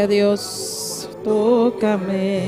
Gloria a Dios. Tócame,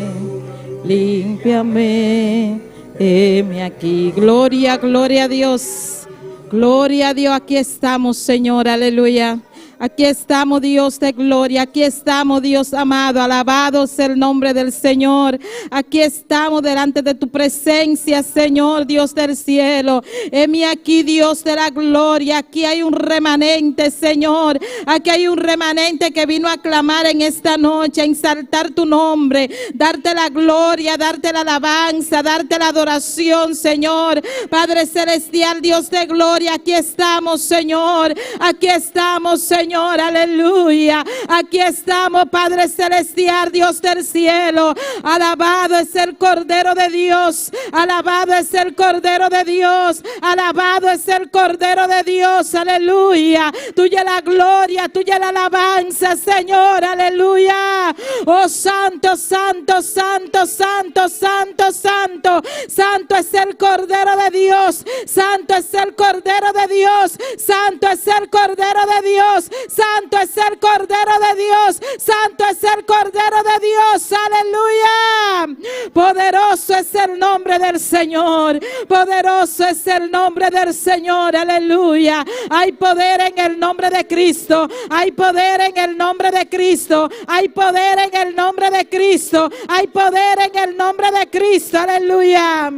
límpiame, heme aquí. Gloria, gloria a Dios. Gloria a Dios. Aquí estamos, Señor. Aleluya. Aquí estamos, Dios de gloria. Aquí estamos, Dios amado. Alabado sea el nombre del Señor. Aquí estamos delante de tu presencia, Señor, Dios del cielo. Heme aquí, Dios de la gloria. Aquí hay un remanente, Señor. Aquí hay un remanente que vino a clamar en esta noche, a exaltar tu nombre, darte la gloria, darte la alabanza, darte la adoración, Señor. Padre celestial, Dios de gloria, aquí estamos, Señor. Aquí estamos, Señor. Aleluya. Aquí estamos, Padre celestial, Dios del cielo. Alabado es el Cordero de Dios. Alabado es el Cordero de Dios. Alabado es el Cordero de Dios. Aleluya. Tuya la gloria, tuya la alabanza, Señor. Aleluya. Oh, santo, santo, santo, santo, santo, santo. Santo es el Cordero de Dios. Santo es el Cordero de Dios. Santo es el Cordero de Dios. Santo es el Cordero de Dios. Santo es el Cordero de Dios. Aleluya. Poderoso es el nombre del Señor. Poderoso es el nombre del Señor. Aleluya. Hay poder en el nombre de Cristo. Hay poder en el nombre de Cristo. Hay poder en el nombre de Cristo. Hay poder en el nombre de Cristo. Aleluya.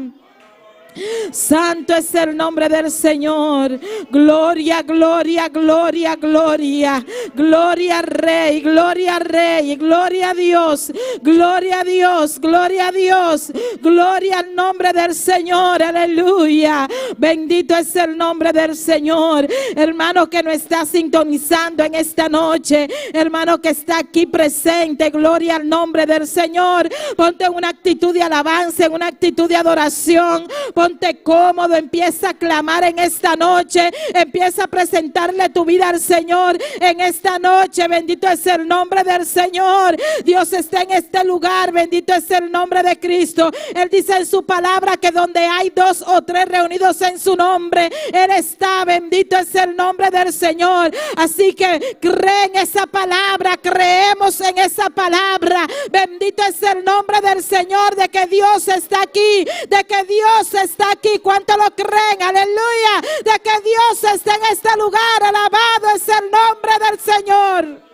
Santo es el nombre del Señor. Gloria, gloria, gloria, gloria. Gloria al Rey, gloria al Rey, gloria a Dios, gloria a Dios, gloria a Dios, gloria al nombre del Señor. Aleluya. Bendito es el nombre del Señor. Hermano que nos está sintonizando en esta noche, hermano que está aquí presente, gloria al nombre del Señor. Ponte en una actitud de alabanza, en una actitud de adoración. Ponte cómodo, empieza a clamar en esta noche, empieza a presentarle tu vida al Señor en esta noche. Bendito es el nombre del Señor. Dios está en este lugar, bendito es el nombre de Cristo. Él dice en su palabra que donde hay dos o tres reunidos en su nombre, Él está. Bendito es el nombre del Señor. Así que cree en esa palabra, creemos en esa palabra. Bendito es el nombre del Señor, de que Dios está aquí, de que Dios está aquí. ¿Cuánto lo creen? Aleluya. De que Dios está en este lugar. Alabado es el nombre del Señor.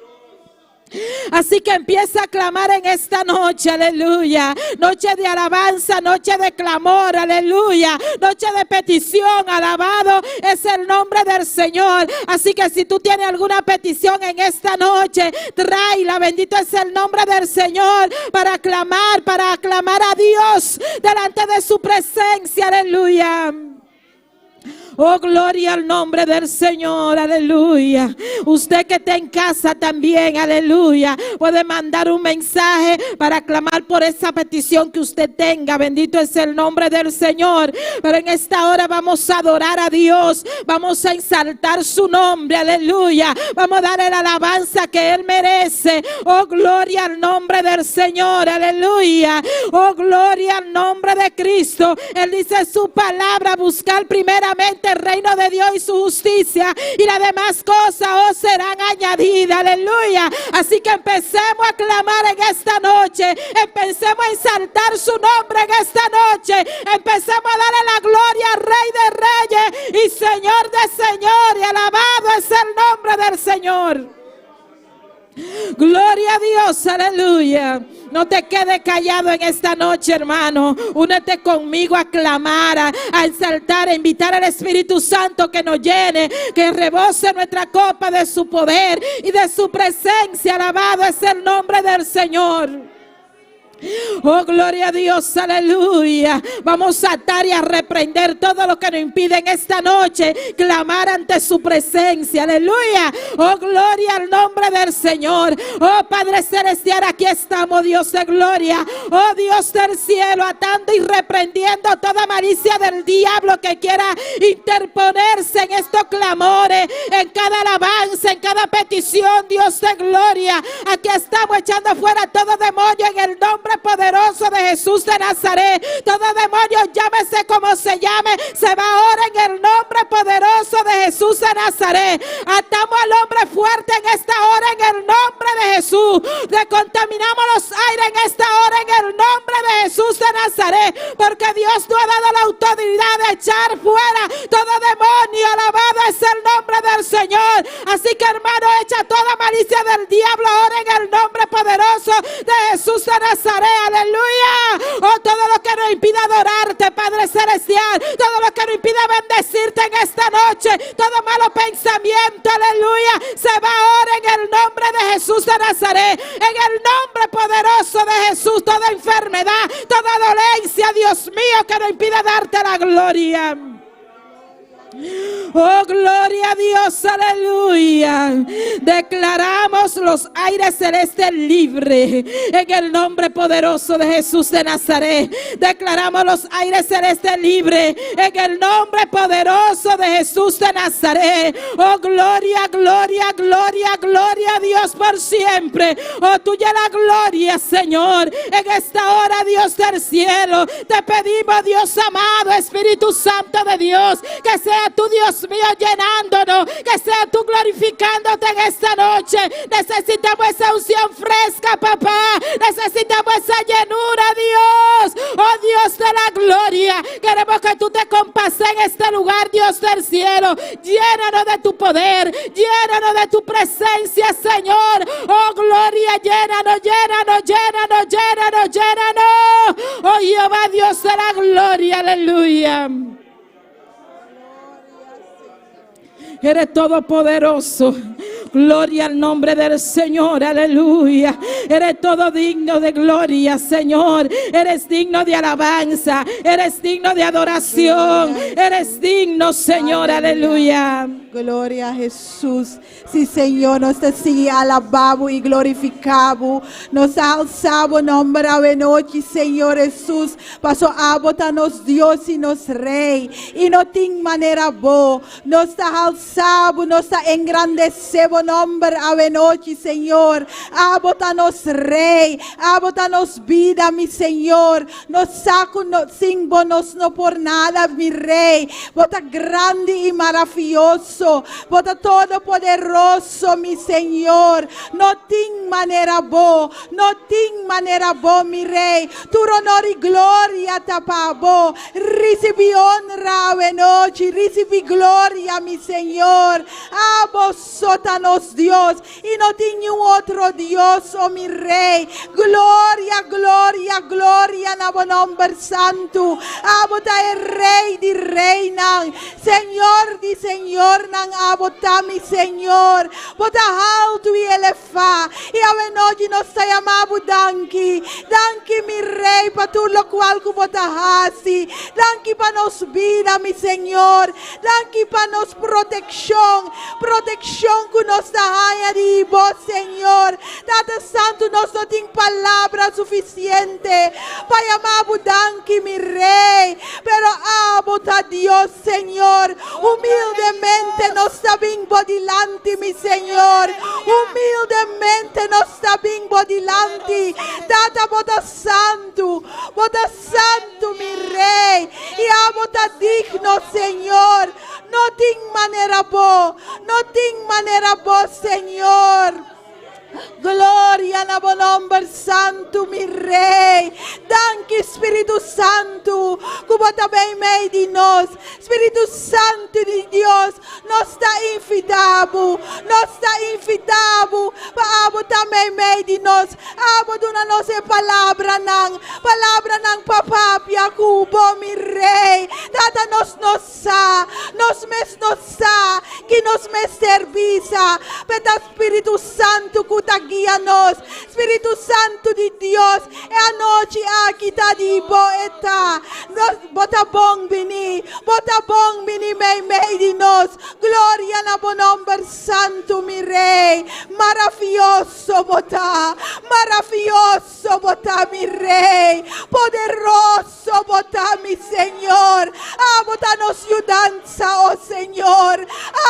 Así que empieza a clamar en esta noche, aleluya. Noche de alabanza, noche de clamor, aleluya. Noche de petición, alabado es el nombre del Señor. Así que si tú tienes alguna petición en esta noche, tráela, bendito es el nombre del Señor, para clamar a Dios delante de su presencia, aleluya. Oh, gloria al nombre del Señor, aleluya. Usted que está en casa también, aleluya, puede mandar un mensaje para clamar por esa petición que usted tenga. Bendito es el nombre del Señor. Pero en esta hora vamos a adorar a Dios, vamos a exaltar su nombre, aleluya. Vamos a darle la alabanza que Él merece. Oh, gloria al nombre del Señor, aleluya. Oh, gloria al nombre de Cristo. Él dice su palabra, buscar primeramente el reino de Dios y su justicia, y las demás cosas os serán añadidas, aleluya. Así que empecemos a clamar en esta noche, empecemos a exaltar su nombre en esta noche, empecemos a darle la gloria al Rey de Reyes y Señor de Señores, y alabado es el nombre del Señor. Gloria a Dios, aleluya. No te quedes callado en esta noche, hermano. Únete conmigo a clamar, a exaltar, a invitar al Espíritu Santo que nos llene, que rebose nuestra copa de su poder y de su presencia. Alabado es el nombre del Señor. Oh, gloria a Dios, aleluya. Vamos a atar y a reprender todo lo que nos impide en esta noche clamar ante su presencia, aleluya. Oh, gloria al nombre del Señor. Oh, Padre Celestial, aquí estamos, Dios de gloria. Oh, Dios del cielo, atando y reprendiendo toda malicia del diablo que quiera interponerse en estos clamores, en cada alabanza, en cada petición, Dios de gloria. Aquí estamos echando fuera todo demonio en el nombre poderoso poderoso de Jesús de Nazaret. Todo demonio, llámese como se llame, se va ahora en el nombre poderoso de Jesús de Nazaret. Atamos al hombre fuerte en esta hora en el nombre de Jesús. Descontaminamos los aires en esta hora en el nombre de Jesús de Nazaret. Porque Dios nos ha dado la autoridad de echar fuera todo demonio. Alabado es el nombre del Señor. Así que, hermano, echa toda malicia del diablo ahora en el nombre poderoso de Jesús de Nazaret. Aleluya. Oh, todo lo que nos impide adorarte, Padre Celestial. Todo lo que nos impide bendecirte en esta noche. Todo malo pensamiento, aleluya, se va ahora en el nombre de Jesús de Nazaret. En el nombre poderoso de Jesús. Toda enfermedad, toda dolencia, Dios mío, que nos impide darte la gloria. Oh, gloria a Dios, aleluya. Declaramos los aires celestes libres en el nombre poderoso de Jesús de Nazaret. Declaramos los aires celestes libres en el nombre poderoso de Jesús de Nazaret. Oh, gloria, gloria, gloria, gloria a Dios por siempre. Oh, tuya la gloria, Señor. En esta hora, Dios del cielo, te pedimos, Dios amado, Espíritu Santo de Dios, que sea tú, Dios mío, llenándonos, que sea tú glorificándote en esta noche. Necesitamos esa unción fresca, papá. Necesitamos esa llenura, Dios. Oh, Dios de la gloria. Queremos que tú te compases en este lugar, Dios del cielo. Llénanos de tu poder, llénanos de tu presencia, Señor. Oh, gloria, llénanos, llénanos, llénanos, llénanos, llénanos. Oh, Jehová, Dios de la gloria, aleluya. Eres todopoderoso. Gloria al nombre del Señor, aleluya. Eres todo digno de gloria, Señor. Eres digno de alabanza. Eres digno de adoración. Eres digno, Señor, aleluya. Gloria na Hesus. Si, Señor, nos ta sigui alabá Bo i glorifiká Bo. Nos ta alsa Bo nòmber awe nochi, Señor Hesus. Paso abo ta nos Dios i nos Rei. I no tin manera Bo. Nos ta alsa Bo, nos ta engrandesé Bo nòmber awe nochi, Señor. Abo ta nos Rei. Abo ta nos bida, mi Señor. Nos sa ku no, sin Bo nos no por nada, mi Rei. Bo ta grandi i maravioso. Bo ta todopoderoso, mi Señor. No tin manera Bo. No tin manera Bo, mi Rei. Tur honor i gloria ta pa Bo. Risibí honra awe nochi, risibí gloria, mi Señor. Abo so ta nos Dios, i no tin niun otro Dios, o mi Rei. Gloria, gloria, gloria na Bo nòmber santu. Abo ta e Rei di reinan, Señor di señornan, Abo ta mi Señor. Bo ta haltu i elefá, i awe nochi nos ta yama Bo danki. Danki, mi Rei, pa tur lokual ku Bo ta hasi. Danki pa nos bida, mi Señor. Danki pa nos protekshon, protekshon ku nos ta haña di Bo, Señor. Tata Santu, nos no tin palabra sufisiente pa yama Bo danki, mi Rei, pero Abo ta Dios, Señor. Humildemente nos ta bin Bo dilanti, mi Señor. Humildemente nos ta bin Bo dilanti. Tata, Bo ta santu, Bo ta santu, mi Rei, i Abo ta digno, Señor. No tin manera Bo, no tin manera Bo, Señor. Gloria na Bo nòmber santu, mi Rei. Danki, Spiritu Santu, ku Bo ta meimei di nos. Spiritu Santu di Dios, nos ta invitá Bo, nos ta invitá Bo pa Abo ta meimei di nos. Abo duna nos e palabranan, palabranan pa papia ku Bo, mi Rei. Tata, nos no sa, nos mes no sa ki nos mester bisa, pe ta Spiritu Santu ku ta guia nos. Spiritu Santu di Dios, e anochi aki ta di Bo e ta. Nos. Bo ta bon bini, Bo ta bon bini meimei di nos. Gloria na Bo nomber santu, mi Rei. Maravioso Bo ta, maravioso Bo ta, mi Rei. Poderoso Bo ta, mi Señor. Abo ta nos yudansa, o Señor.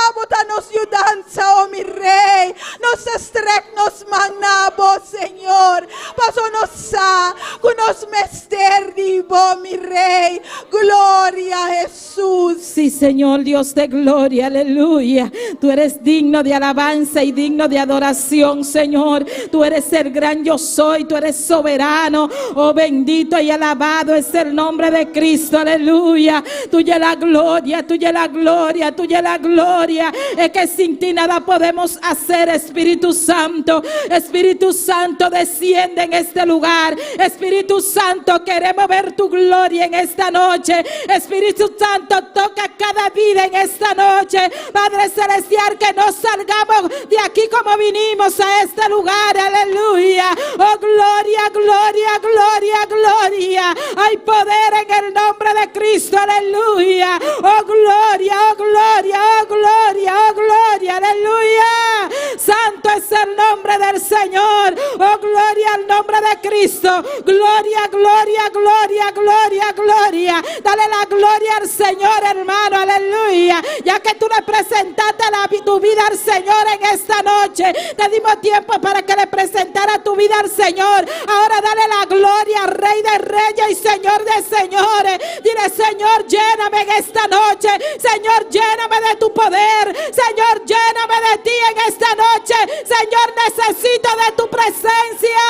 Abo ta nos yudansa, o mi Rei. Nos ta strek nos man na Bo, Señor, paso nos sa ku nos mester di Bo, mi Rei. Gloria Hesus. Sí, Señor Dios de gloria, aleluya. Tú eres digno de alabanza y digno de adoración, Señor. Tú eres el gran yo soy, tú eres soberano. Oh, bendito y alabado es el nombre de Cristo, aleluya. Tuya la gloria, tuya la gloria, tuya la gloria. Es que sin ti nada podemos hacer, Espíritu Santo. Espíritu Santo, desciende en este lugar. Espíritu Santo, queremos ver tu gloria en esta noche. Espíritu Santo, toca cada vida en esta noche. Padre Celestial, que no salgamos de aquí como vinimos a este lugar. Aleluya. Oh, gloria, gloria, gloria, gloria. Hay poder en el nombre de Cristo. Aleluya. Oh, gloria, oh, gloria, oh, gloria, oh, gloria. Aleluya. Santo es el nombre del Señor. Oh, gloria al nombre de Cristo. Gloria, gloria, gloria, gloria, gloria. Dale la gloria al Señor, hermano. Aleluya. Ya que tú le presentaste tu vida al Señor en esta noche, te dimos tiempo para que le presentara tu vida al Señor. Ahora dale la gloria, Rey de Reyes y Señor de Señores. Dile, Señor, lléname en esta noche. Señor, lléname de tu poder. Señor, lléname de ti en esta noche. Señor, necesito de tu presencia.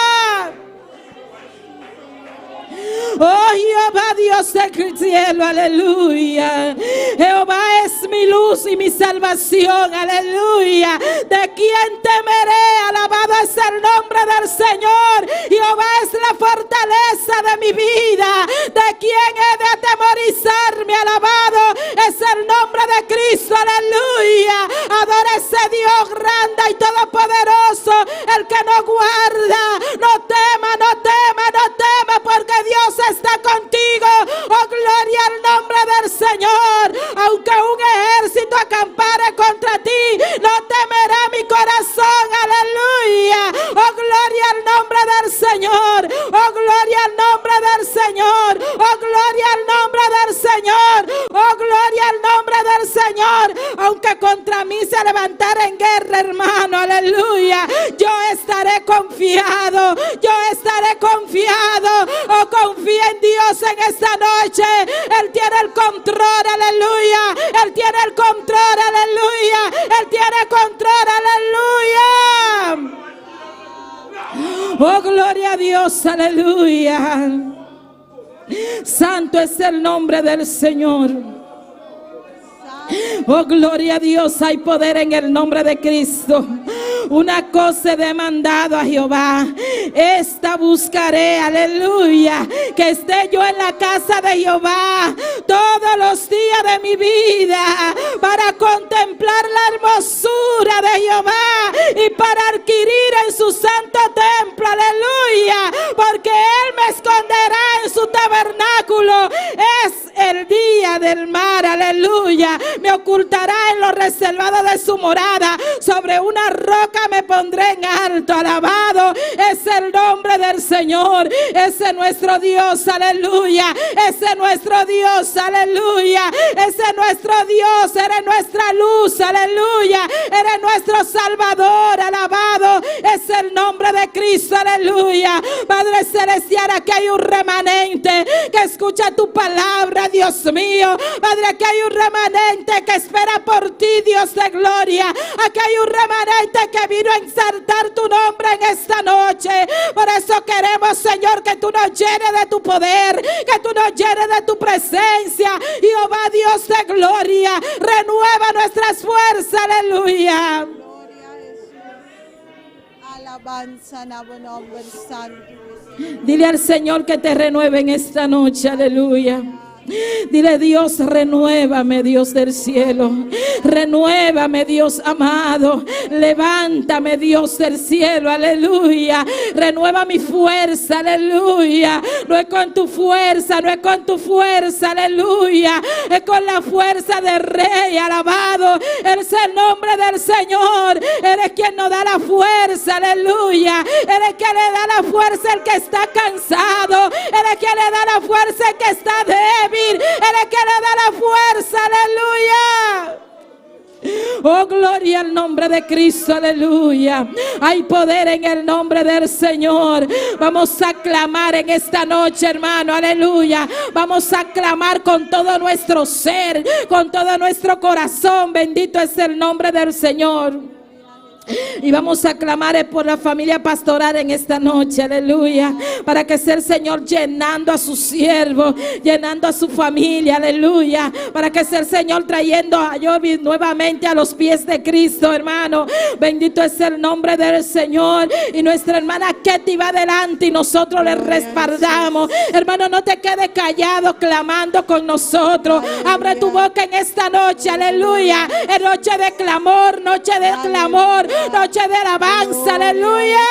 Oh Jehová Dios del cielo, aleluya. Jehová es mi luz y mi salvación, aleluya. ¿De quién temeré? Alabado es el nombre del Señor. Jehová es la fortaleza de mi vida. ¿De quién he de atemorizarme? Alabado es el nombre de Cristo, aleluya. Adora ese Dios grande y todopoderoso, el que no guarda. No tema, no tema, no tema, porque Dios está contigo. Oh, gloria al nombre del Señor. Aunque un ejército acampare contra ti, no temerá mi corazón. Aleluya. Oh, gloria al nombre del Señor. Oh, gloria al nombre del Señor. Oh, gloria al nombre del Señor. Oh, gloria al nombre del Señor. Aunque contra mí se levantara en guerra, hermano. Aleluya. Yo estaré confiado. Yo estaré confiado. Oh, confía en Dios en esta noche. Él tiene el control, aleluya. Él tiene el control, aleluya. Él tiene control, aleluya. Oh, gloria a Dios, aleluya. Santo es el nombre del Señor. Oh, gloria a Dios, hay poder en el nombre de Cristo. Una cosa he demandado a Jehová, esta buscaré, aleluya, que esté yo en la casa de Jehová todos los días de mi vida para contemplar la hermosura de Jehová y para adquirir en su santo templo, aleluya, porque Él me esconderá en su tabernáculo. Es el día del mar, aleluya. Me ocultará en lo reservado de su morada. Sobre una roca me pondré en alto. Alabado es el nombre del Señor. Ese es nuestro Dios, aleluya. Ese es nuestro Dios, aleluya. Ese es nuestro Dios. Eres nuestra luz, aleluya. Eres nuestro Salvador, alabado es el nombre de Cristo, aleluya. Padre Celestial, aquí hay un remanente que escucha tu palabra, Dios mío. Padre, aquí hay un remanente que espera por ti, Dios de gloria. Aquí hay un remanente que vino a exaltar tu nombre en esta noche. Por eso queremos, Señor, que tú nos llenes de tu poder, que tú nos llenes de tu presencia. Jehová, Dios de gloria, renueva nuestras fuerzas, aleluya. Gloria a Jesús. Alabanza na bo nomber santo. Dile al Señor que te renueve en esta noche, aleluya. Dile, Dios, renuévame, Dios del cielo. Renuévame, Dios amado. Levántame, Dios del cielo, aleluya. Renueva mi fuerza, aleluya. No es con tu fuerza, no es con tu fuerza, aleluya. Es con la fuerza del Rey, alabado. Es el nombre del Señor. Él es quien nos da la fuerza, aleluya. Él es quien le da la fuerza al que está cansado. Él es quien le da la fuerza al que está débil. Él es quien le da la fuerza, aleluya. Oh, gloria al nombre de Cristo, aleluya. Hay poder en el nombre del Señor. Vamos a clamar en esta noche, hermano, aleluya. Vamos a clamar con todo nuestro ser, con todo nuestro corazón. Bendito es el nombre del Señor. Y vamos a clamar por la familia pastoral en esta noche, aleluya. Para que sea el Señor llenando a su siervo, llenando a su familia, aleluya. Para que sea el Señor trayendo a Jorvis nuevamente a los pies de Cristo, hermano. Bendito es el nombre del Señor. Y nuestra hermana Ketty va adelante y nosotros le respaldamos. Hermano, no te quedes callado clamando con nosotros. Abre tu boca en esta noche, aleluya. Es noche de clamor, noche de clamor, noche de alabanza, aleluya.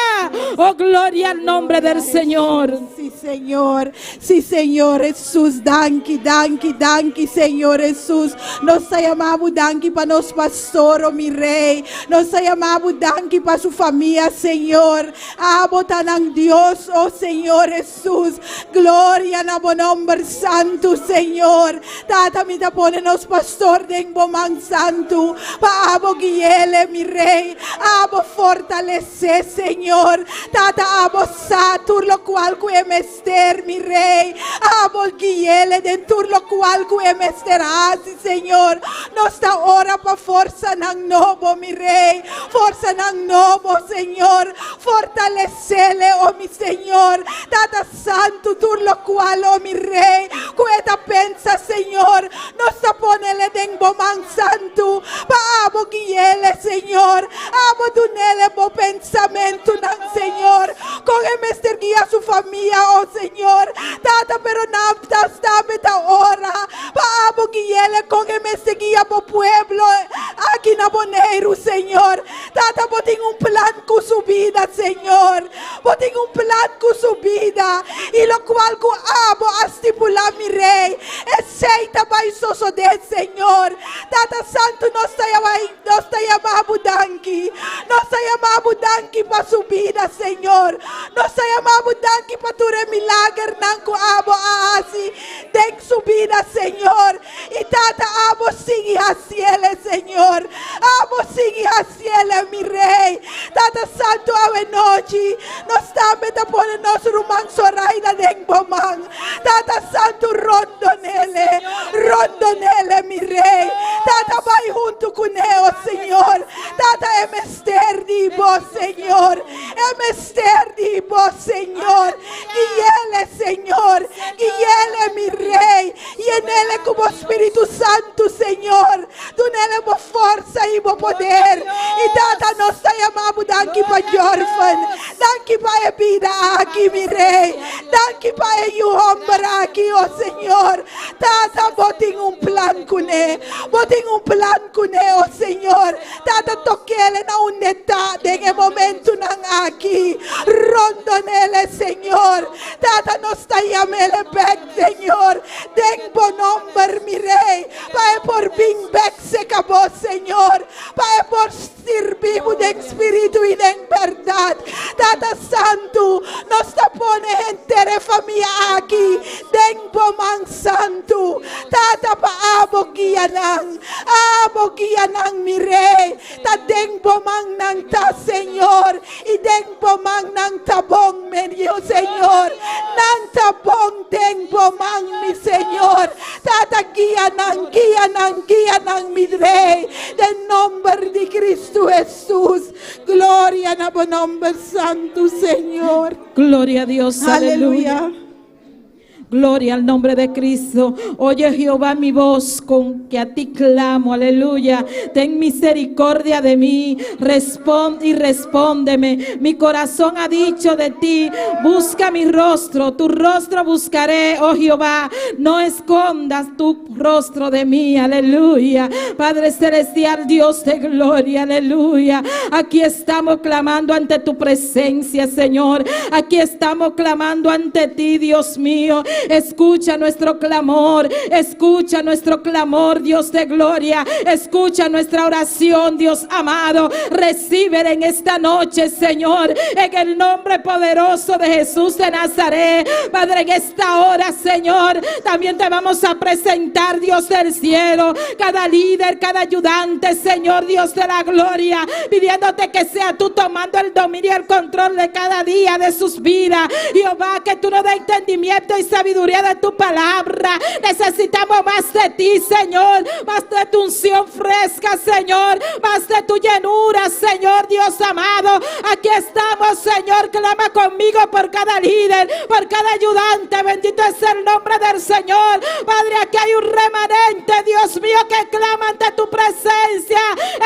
Oh, gloria al nombre del Señor. Sí, Señor. Sí, Señor Jesús. Danki, danki, danki, Señor Jesús. Nos ta yama bo danki pa nos pastor, oh mi Rey. Nos ta yama bo danki pa su famia, Señor. Abo ta nan Dios, oh Señor Jesús. Gloria na bo nomber santo, Señor. Tata mi ta pone nos pastor den bo man santo. Pa abo gui'é, mi Rey. Abo fortalece, Señor. Tata abo sa tur locual cu e mester, mi Rey. Abo gui'é den tur locual cu e mester hasi, Señor. Nos ta ora pa forsanan nobo, mi Rey. Forsanan nobo, Señor. Fortalecé, oh mi Señor. Tata Santo, tur locual, oh mi Rey. Cu e ta pensa, Señor. Nos ta pone den bo man santo. Pa abo gui'é, Señor. Abo dun'é bo pensamentonan, Señor. Con e mester guia su famia, oh Señor. Tata, pero nan ta ta ora. Pa abo gui'é con e mester guia bo pueblo. Aki na Boneiru, Señor. Tata, bo tin un plan cu su bida, Señor. Bo tin un plan cu su bida. Y locual cu abo a stipula, mi Rey. Esey ta bay sosode, Señor. Tata Santo, nos ta yama, nos ta yama bo danki. Nos ta yama bo danki pa su bida, Señor. Nos ta yama bo danki pa tur e milagernan cu abo a hasi den su bida, Señor. Y tata abo sigui hasi'é, Señor. Abo sigui hasi'é, mi Rey. Tata Santo awe nochi. Nos tambe ta pone nos ruman Zoraida den bo man. Tata Santo rondon'é. Rondon'é, mi Rey. Tata bay hunto cu ne, oh Señor. Tata e mester di bo, Señor. E mester di bo, Señor. Gui'é, Señor. Gui'é, mi Rey. Yen'é cu bo Spirito Santo, Señor. Dun'é bo forsa y bo poder. Y tata nos ta yama bo danki pa Jorven. Danki pa e bida aki, mi Rey. Danki pa e homber aki, oh Señor. Tata, bo tin un plan cu ne. Bo tin un plan cu ne, oh Señor. Tata toc'é na unda e ta den e momentonan aki. Rondon'é, Señor. Tata nos ta yam'é bek, Señor. Den bo nomber, mi Rey. Pa e por bin bek serca bo, Señor. Pa e por sirbi den spirito y den berdad. Tata Santo, nos ta pone henter famia aki. Den bo man santo. Tata pa abo guianan. Abo guianan, mi Rey. Ta den bo man nan ta, Señor. Y den bo man nan ta bon, mi Señor. Nan ta bon den bo man, mi Señor. Tata guianan, guianan, guianan, mi Rey. Den nomber di Cristo Jesús. Gloria na bo nomber santo, Señor. Gloria a Dios, aleluya. Aleluya. Gloria al nombre de Cristo. Oye Jehová mi voz con que a ti clamo. Aleluya. Ten misericordia de mí. Responde y respóndeme. Mi corazón ha dicho de ti, busca mi rostro. Tu rostro buscaré, oh Jehová. No escondas tu rostro de mí. Aleluya. Padre celestial, Dios de gloria. Aleluya. Aquí estamos clamando ante tu presencia, Señor. Aquí estamos clamando ante ti, Dios mío. Escucha nuestro clamor. Escucha nuestro clamor, Dios de gloria. Escucha nuestra oración, Dios amado. Recibe en esta noche, Señor, en el nombre poderoso de Jesús de Nazaret. Padre, en esta hora, Señor, también te vamos a presentar, Dios del cielo, cada líder, cada ayudante, Señor, Dios de la gloria, pidiéndote que sea tú tomando el dominio y el control de cada día de sus vidas. Jehová, que tú nos des entendimiento y sabiduría de tu palabra. Necesitamos más de ti, Señor, más de tu unción fresca, Señor, más de tu llenura, Señor Dios amado. Aquí estamos, Señor. Clama conmigo por cada líder, por cada ayudante. Bendito es el nombre del Señor. Padre, aquí hay un remanente, Dios mío, que clama ante tu presencia.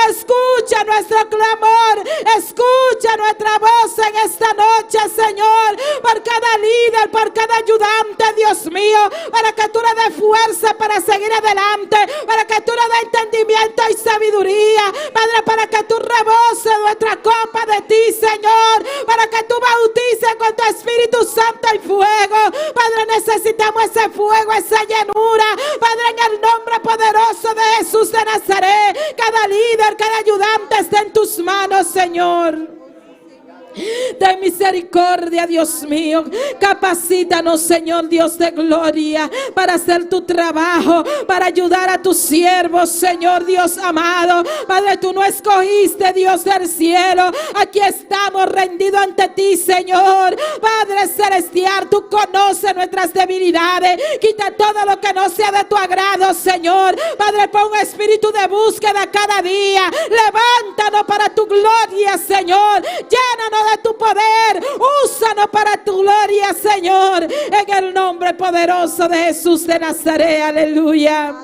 Escucha nuestro clamor, escucha nuestra voz en esta noche, Señor. Por cada líder, por cada ayudante, Dios mío, para que tú le des fuerza para seguir adelante, para que tú le des entendimiento y sabiduría, Padre, para que tú reboses nuestra copa de ti, Señor, para que tú bautices con tu Espíritu Santo y fuego. Padre, necesitamos ese fuego, esa llenura. Padre, en el nombre poderoso de Jesús de Nazaret, cada líder, cada ayudante está en tus manos, Señor. Ten misericordia, Dios mío. Capacítanos, Señor Dios de gloria, para hacer tu trabajo, para ayudar a tus siervos, Señor Dios amado. Padre, tú no escogiste, Dios del cielo. Aquí estamos rendidos ante ti, Señor. Padre celestial, tú conoces nuestras debilidades. Quita todo lo que no sea de tu agrado, Señor. Padre, pon un espíritu de búsqueda cada día. Levántanos para tu gloria, Señor. Llénanos de tu poder. Úsanos para tu gloria, Señor. En el nombre poderoso de Jesús de Nazaret. Aleluya.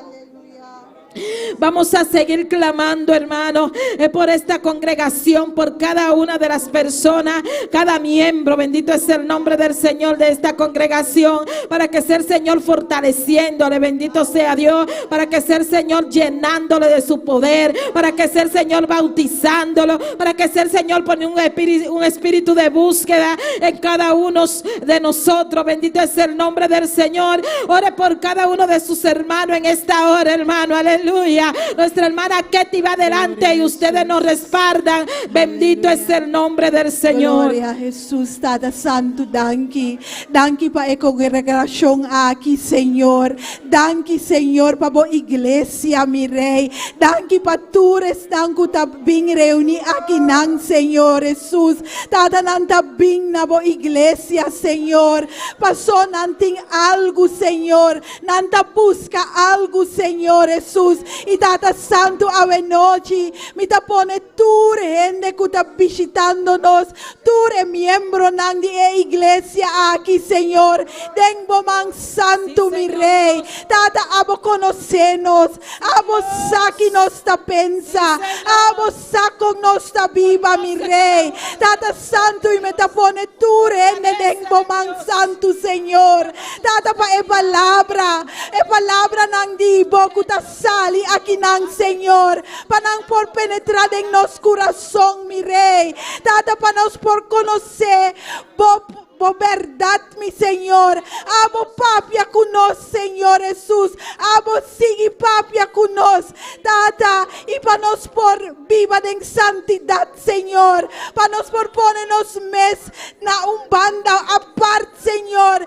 Vamos a seguir clamando, hermano, por esta congregación, por cada una de las personas, cada miembro. Bendito es el nombre del Señor de esta congregación, para que sea el Señor fortaleciéndole. Bendito sea Dios, para que sea el Señor llenándole de su poder, para que sea el Señor bautizándolo, para que sea el Señor poniendo un espíritu de búsqueda en cada uno de nosotros. Bendito es el nombre del Señor. Ore por cada uno de sus hermanos en esta hora, hermano. Aleluya. Nuestra hermana Ketty va adelante y ustedes nos respaldan. Bendito es el nombre del Señor. Gloria a Jesus, Tata Santo, danki. Danki pa e congregacion aki, Señor. Danki, Señor, pa bo iglesia, mi Rey. Danki pa tur esnan cu ta bin reuni aki nan, Señor Jesus. Tata nan ta bin na bo iglesia, Señor. Paso nan tin algo, Señor. Nan ta busca algo, Señor Jesus. Y Tata Santo, awe nochi, mi ta pone tur hende cu ta bishitando nos, tur e miembronan di e iglesia aki, Señor. Den bo man santo, mi Rey. Tata, abo conoce nos. Abo sa ki nos ta pensa. Abo sa con nos ta biba, mi Rey. Tata Santo, y mi ta pone tur hende den bo man santo, Señor. Tata, pa e palabra, e palabranan di bo cu ta sali aki nan, Señor. Pa nan por penetra den nos curason, mi Rey. Tata, pa nos por conoce bo berdad, mi Señor. Abo papia cu nos, Señor Jesus. Abo sigui papia cu nos, Tata, y pa nos por biba den santidad, Señor. Pa nos por pone nos mes na un banda apart, Señor.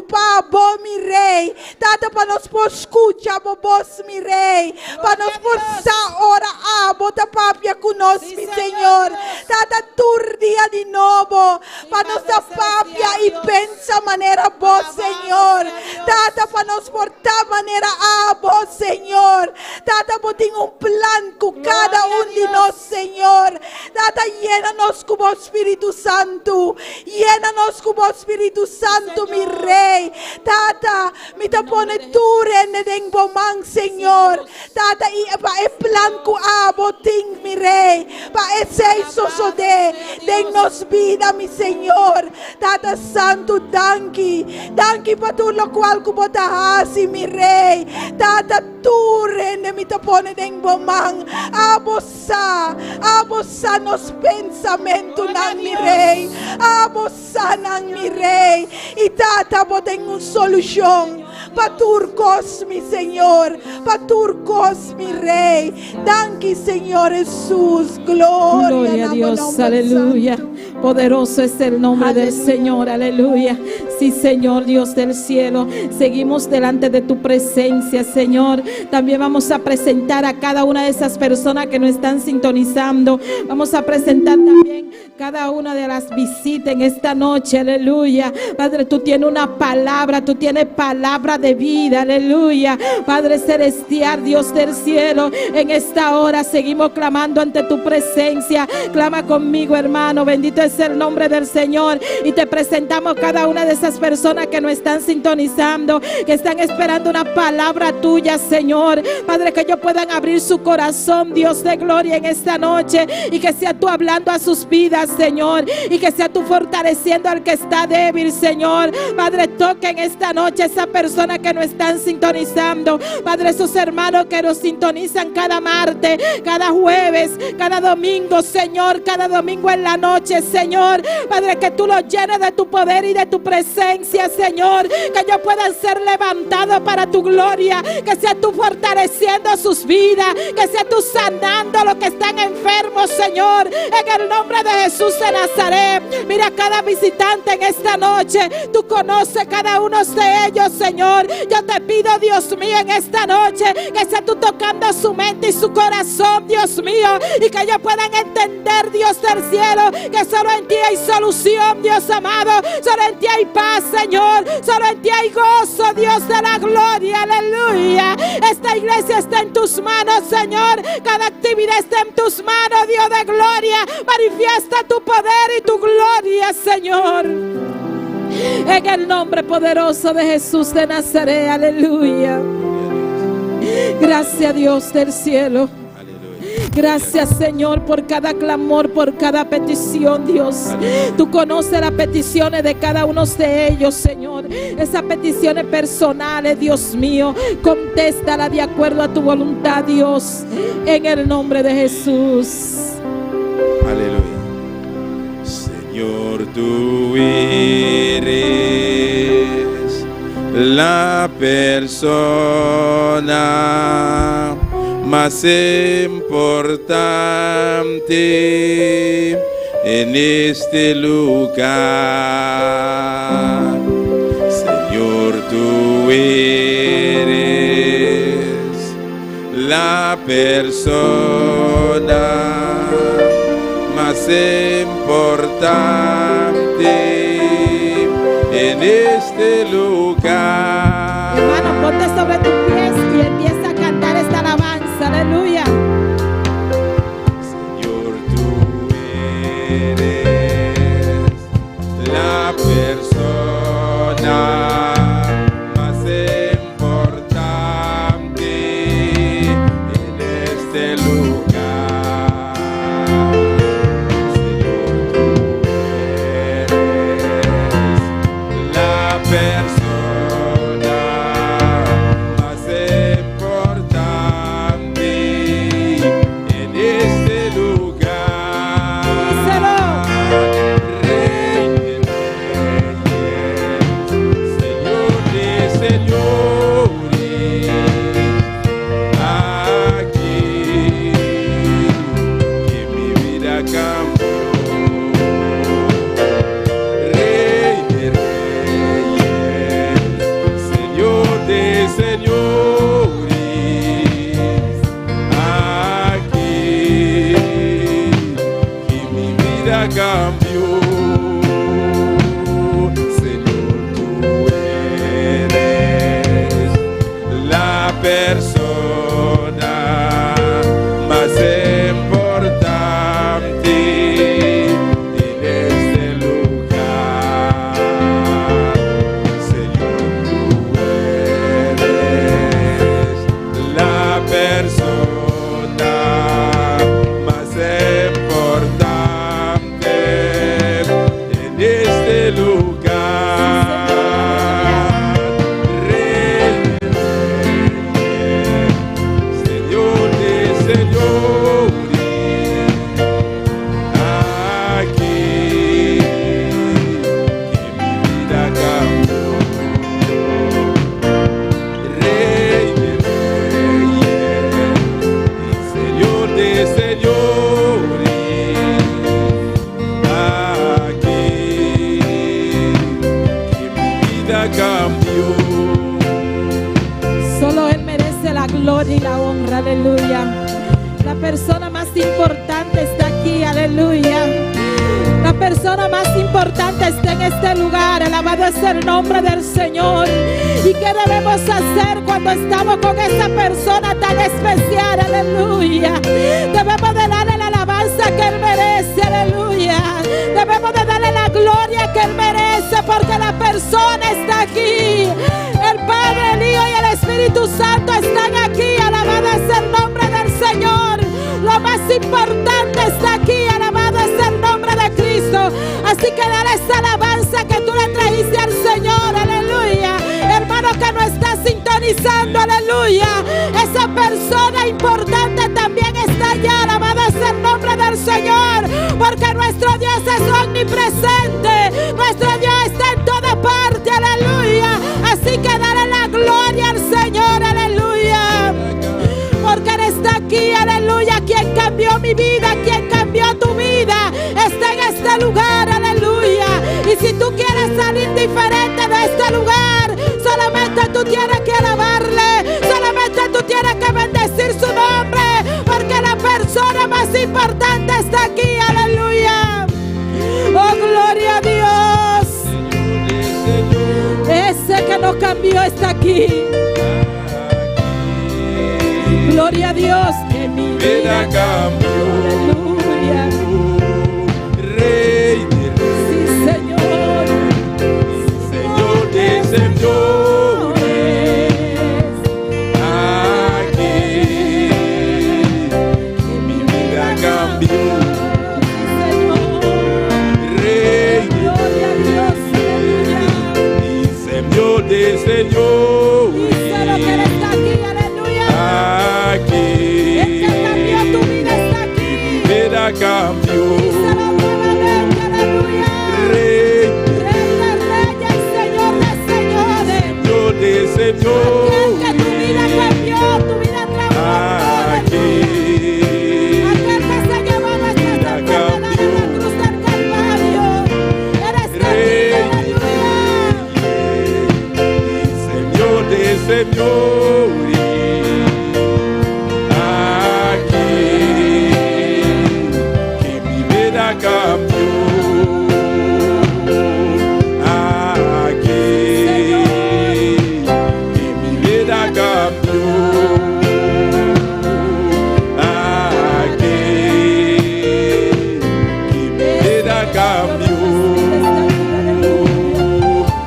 Pa bo, mi Rey. Tata, pa nos por scucha bo bos, mi Rey. Pa nos por sa ora abo ta papia cu nos, mi Señor. Tata, tur dia di nobo. Pa nos ta papia y pensa manera bo, Señor. Tata, pa nos nos por ta manera abo, Señor. Tata, bo tin un plan ku kada un di nos, Señor. Tata, yena nos ku bo Spiritu Santu. Yena nos ku bo Spiritu Santu, mi Rei. Tata, mi ta pone tur hende den bo man, Señor. Tata, i pa e plan ku abo tin, mi Rei, pa esei sosodé den nos bida, mi Señor. Tata Santu, danki. Danki pa tur lokual ku bo ta hasi, mi Rei. Tata, tur hende mi ta pone den bo man. Abo sa, abo sa nos pensamentunan, mi Rei. Abo sa nan, mi Rei. I Tata, bo tin un solushon pa tur kos, mi Señor. Pa tur kos, mi Rei. Danki, Señor Hesus. Gloria Gloria a na bo Dios, nomber aleluya. santu. Poderoso es el nombre del Aleluya. Señor, aleluya. Sí, Señor Dios del cielo, seguimos delante de tu presencia, Señor. También vamos a presentar a cada una de esas personas que nos están sintonizando. Vamos a presentar también cada una de las visitas en esta noche, aleluya. Padre, tú tienes una palabra, tú tienes palabra de vida, aleluya. Padre celestial, Dios del cielo, en esta hora seguimos clamando ante tu presencia. Clama conmigo, hermano. Bendito es el nombre del Señor. Y te presentamos cada una de esas personas que nos están sintonizando, que están esperando una palabra tuya, Señor. Padre, que ellos puedan abrir su corazón, Dios de gloria, en esta noche y que sea tú hablando a sus vidas, Señor. Y que sea tú fortaleciendo al que está débil, Señor. Padre, toca en esta noche a esa persona que nos están sintonizando. Padre, esos hermanos que nos sintonizan cada martes, cada jueves, cada domingo, Señor, cada domingo en la noche, Señor. Padre, que tú los llenes de tu poder y de tu presencia, Señor. Que ellos puedan ser levantados para tu gloria. Que sea tú fortaleciendo sus vidas. Que sea tú sanando a los que están enfermos, Señor. En el nombre de Jesús de Nazaret. Mira a cada visitante en esta noche. Tú conoces cada uno de ellos, Señor. Yo te pido, Dios mío, en esta noche, que sea tú tocando su mente y su corazón, Dios mío, y que ellos puedan entender, Dios del cielo, que solo en ti hay solución, Dios amado. Solo en ti hay paz, Señor. Solo en ti hay gozo, Dios de la gloria. Aleluya. Esta iglesia está en tus manos, Señor. Cada actividad está en tus manos, Dios de gloria. Manifiesta tu poder y tu gloria, Señor. En el nombre poderoso de Jesús de Nazaret, aleluya. Gracias, Dios del cielo. Aleluya. Gracias, Señor, por cada clamor, por cada petición, Dios. Tú conoces las peticiones de cada uno de ellos, Señor. Esas peticiones personales, Dios mío. Contéstala de acuerdo a tu voluntad, Dios. En el nombre de Jesús. Aleluya. Señor, tú eres la persona más importante en este lugar. Señor, tú eres la persona más importante en este lugar. Hermano, ponte sobre tus pies y empieza a cantar esta alabanza. Aleluya. Señor, tú eres la persona más importante en este lugar. Señor, tú eres la gloria y la honra, aleluya. La persona más importante está aquí, aleluya. La persona más importante está en este lugar. Alabado es el nombre del Señor. ¿Y qué debemos hacer cuando estamos con esa persona tan especial? Aleluya. Debemos de darle la alabanza que Él merece. Aleluya. Debemos de darle la gloria que Él merece porque la persona está aquí. El Padre, el Hijo y el Espíritu Santo están aquí. Alabado es el nombre del Señor. Lo más importante está aquí. Alabado es el nombre de Cristo. Así que dale esa alabanza que tú le trajiste al Señor. Aleluya. Hermano que no está sintonizando. Aleluya. Esa persona importante también está allá. Alabado es el nombre del Señor. Porque nuestro Dios es omnipresente. Nuestro Dios está en toda parte. Aleluya. Así que dale la gloria al Señor. Aleluya. Porque Él está aquí, aleluya. Quien cambió mi vida, quien cambió tu vida, está en este lugar, aleluya. Y si tú quieres salir diferente de este lugar, solamente tú tienes que alabarle, solamente tú tienes que bendecir su nombre, porque la persona más importante está aquí, aleluya. Oh, gloria a Dios. Ese que nos cambió está aquí. Gloria a Dios que mi vida cambió. Aleluya. Rey de reyes. Sí, Señor. Señor de señores. Aquí que mi vida cambió. Sí, Señor. Rey de Gloria a Dios. Aleluya. reyes. Señor de señores. Díselo que Él está aquí. Aleluya. Aquí. El que cambió tu vida está aquí. Mi vida cambió. Díselo nuevamente. Aleluya. Rey Rey de reyes, Señor de señores. Señor de Aquel que tu vida señores. cambió, tu vida transformó. Aquí. Aquel que se llevó nuestras Vida enfermedades en la cruz del Calvario. Él está aquí, Rey aleluya. Señor de señores. Aquí. Que mi vida cambió. Aquí. Que mi vida cambió. Aquí. Que mi vida cambió.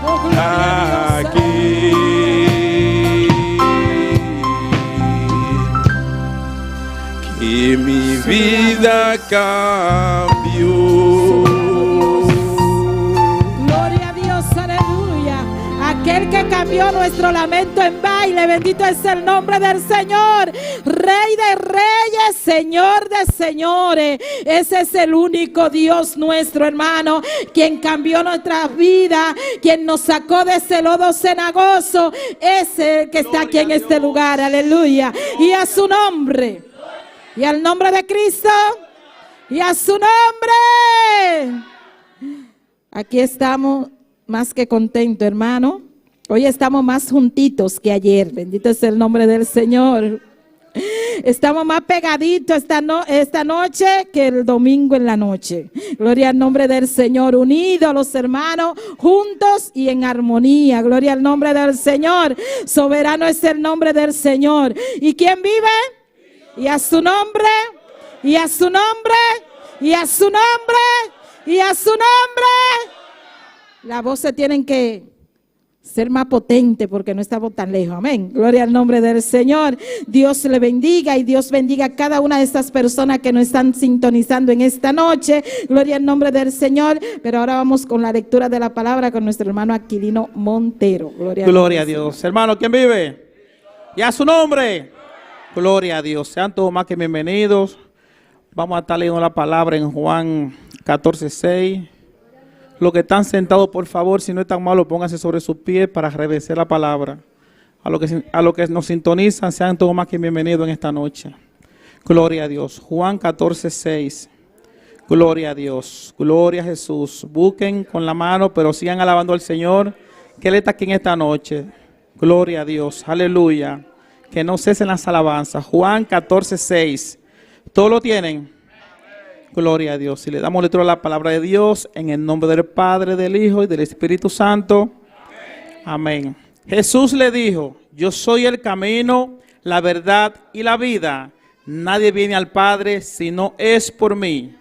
Oh, gloria a Dios, Aquí. Que mi vida cambió. Gloria a Dios, aleluya. Aquel que cambió nuestro lamento en baile, bendito es el nombre del Señor. Rey de reyes, Señor de señores. Ese es el único Dios nuestro, hermano, quien cambió nuestra vida, quien nos sacó de ese lodo cenagoso. Ese que está aquí en este lugar, aleluya. Y a su nombre. Y al nombre de Cristo. Y a su nombre. Aquí estamos más que contentos, hermano. Hoy estamos más juntitos que ayer. Bendito es el nombre del Señor. Estamos más pegaditos esta, no- esta noche que el domingo en la noche. Gloria al nombre del Señor. Unidos los hermanos, juntos y en armonía. Gloria al nombre del Señor. Soberano es el nombre del Señor. ¿Y quién vive? Y a su nombre, y a su nombre, y a su nombre, y a su nombre. La voz se tienen que ser más potente porque no estamos tan lejos. Amén. Gloria al nombre del Señor. Dios le bendiga y Dios bendiga a cada una de estas personas que nos están sintonizando en esta noche. Gloria al nombre del Señor. Pero ahora vamos con la lectura de la palabra con nuestro hermano Aquilino Montero. Gloria, al Gloria a nombre del Dios. Hermano, ¿quién vive? Y a su nombre. Gloria a Dios. Sean todos más que bienvenidos. Vamos a estar leyendo la palabra en Juan 14, 6. Los que están sentados, por favor, si no están malos, pónganse sobre sus pies para reverenciar la palabra. A los que, a los que nos sintonizan, sean todos más que bienvenidos en esta noche. Gloria a Dios. Juan 14, 6. Gloria a Dios. Gloria a Jesús. Busquen con la mano, pero sigan alabando al Señor, que Él está aquí en esta noche. Gloria a Dios. Aleluya. Que no cesen las alabanzas. Juan 14, 6. ¿Todos lo tienen? Gloria a Dios. Y le damos lectura a la palabra de Dios en el nombre del Padre, del Hijo y del Espíritu Santo. Amén. Jesús le dijo, yo soy el camino, la verdad y la vida. Nadie viene al Padre si no es por mí.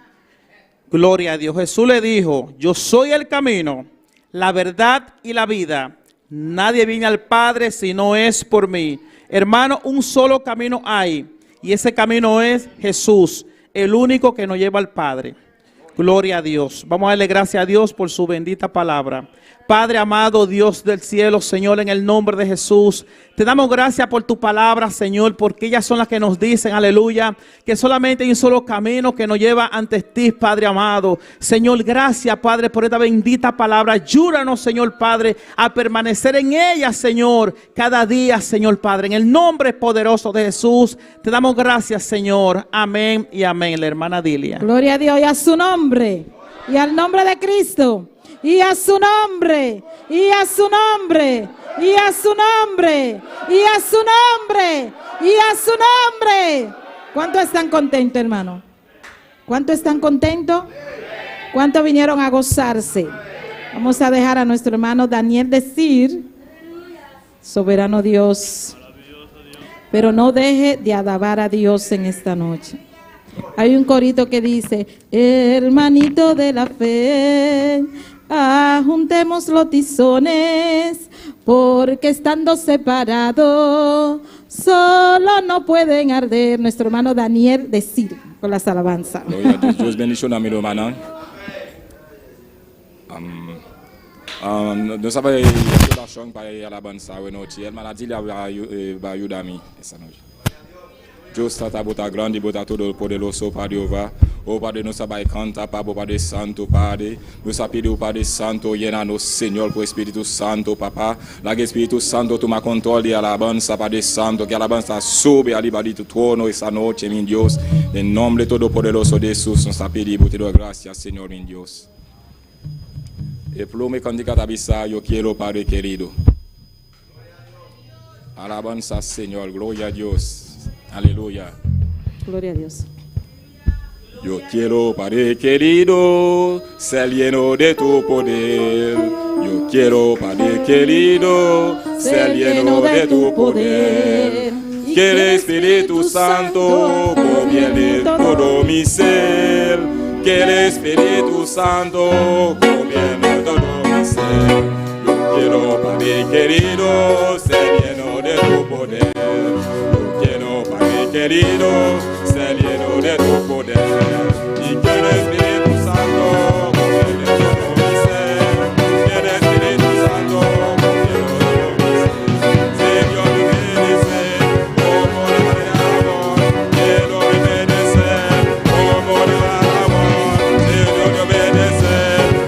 Gloria a Dios. Jesús le dijo, yo soy el camino, la verdad y la vida. Nadie viene al Padre si no es por mí. Hermano, un solo camino hay. Y ese camino es Jesús, el único que nos lleva al Padre. Gloria a Dios. Vamos a darle gracias a Dios por su bendita palabra. Padre amado, Dios del cielo, Señor, en el nombre de Jesús, te damos gracias por tu palabra, Señor, porque ellas son las que nos dicen, aleluya, que solamente hay un solo camino que nos lleva ante ti, Padre amado. Señor, gracias, Padre, por esta bendita palabra. Ayúdanos, Señor Padre, a permanecer en ella, Señor, cada día, Señor Padre. En el nombre poderoso de Jesús, te damos gracias, Señor. Amén y amén. La hermana Dilia. Gloria a Dios y a su nombre. Y al nombre de Cristo. Y a su nombre. Y a su nombre. Y a su nombre. Y a su nombre. Y a su nombre. ¿Cuántos están contentos, hermano? ¿Cuántos están contentos? ¿Cuántos vinieron a gozarse? Vamos a dejar a nuestro hermano Daniel decir, soberano Dios, pero no deje de alabar a Dios en esta noche. Hay un corito que dice, hermanito de la fe, ajuntemos los tizones, porque estando separados, solo no pueden arder. Nuestro hermano Daniel decir con las alabanzas. Gloria a Dios. Dios bendiga a mi hermana. No sabe la para alabanza noche. Hermana Dilia va a ayudarme esa noche. Dios tata bota grande, bota todo poderoso, Padre Jehová. Oh Padre, nos sabe canta, Padre Santo, Padre. Nos pide, Padre Santo, llénanos, Señor, por Espíritu Santo, papá. La que Espíritu Santo toma control de alabanza, Padre Santo, que alabanza sube arriba de tu trono esa noche, mi Dios. En nombre todopoderoso de Jesús, nos pide, te doy gracias, Señor, mi Dios. E plume tabisa, yo quiero, Padre querido. Alabanza, Señor, gloria a Dios. Aleluya. Gloria a Dios. Yo quiero, Padre querido, ser lleno de tu poder. Yo quiero, Padre querido, ser lleno de tu poder. Que el Espíritu Santo gobierne todo mi ser. Que el Espíritu Santo gobierne todo mi ser. Yo quiero, Padre querido, ser lleno de tu poder. Yo quiero, Padre querido, ser lleno de tu poder. Y que el Espíritu Santo gobierne todo mi ser. Que el Espíritu Santo gobierne todo mi ser. Señor, bendice, como de amor. Quiero obedecer, como de amor. Señor, obedece,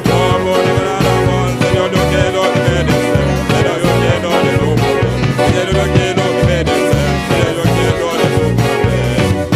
como de amor. Señor, yo quiero obedecer. Señor, yo quiero de tu poder. Señor, yo quiero obedecer. Señor, yo quiero de tu poder.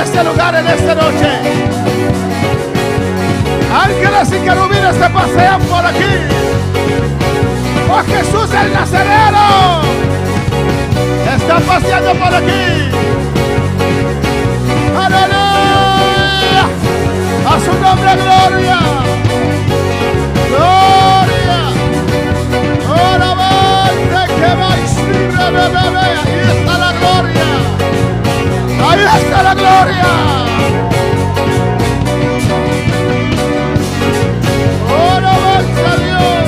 este lugar en esta noche. Ángeles y querubines se pasean por aquí. ¡Oh Jesús el Nazareno! Está paseando por aquí. ¡Aleluya! A su nombre, gloria. Gloria. Ora, que va y Ahí está la gloria. Ahí está la gloria. Ora, a Dios.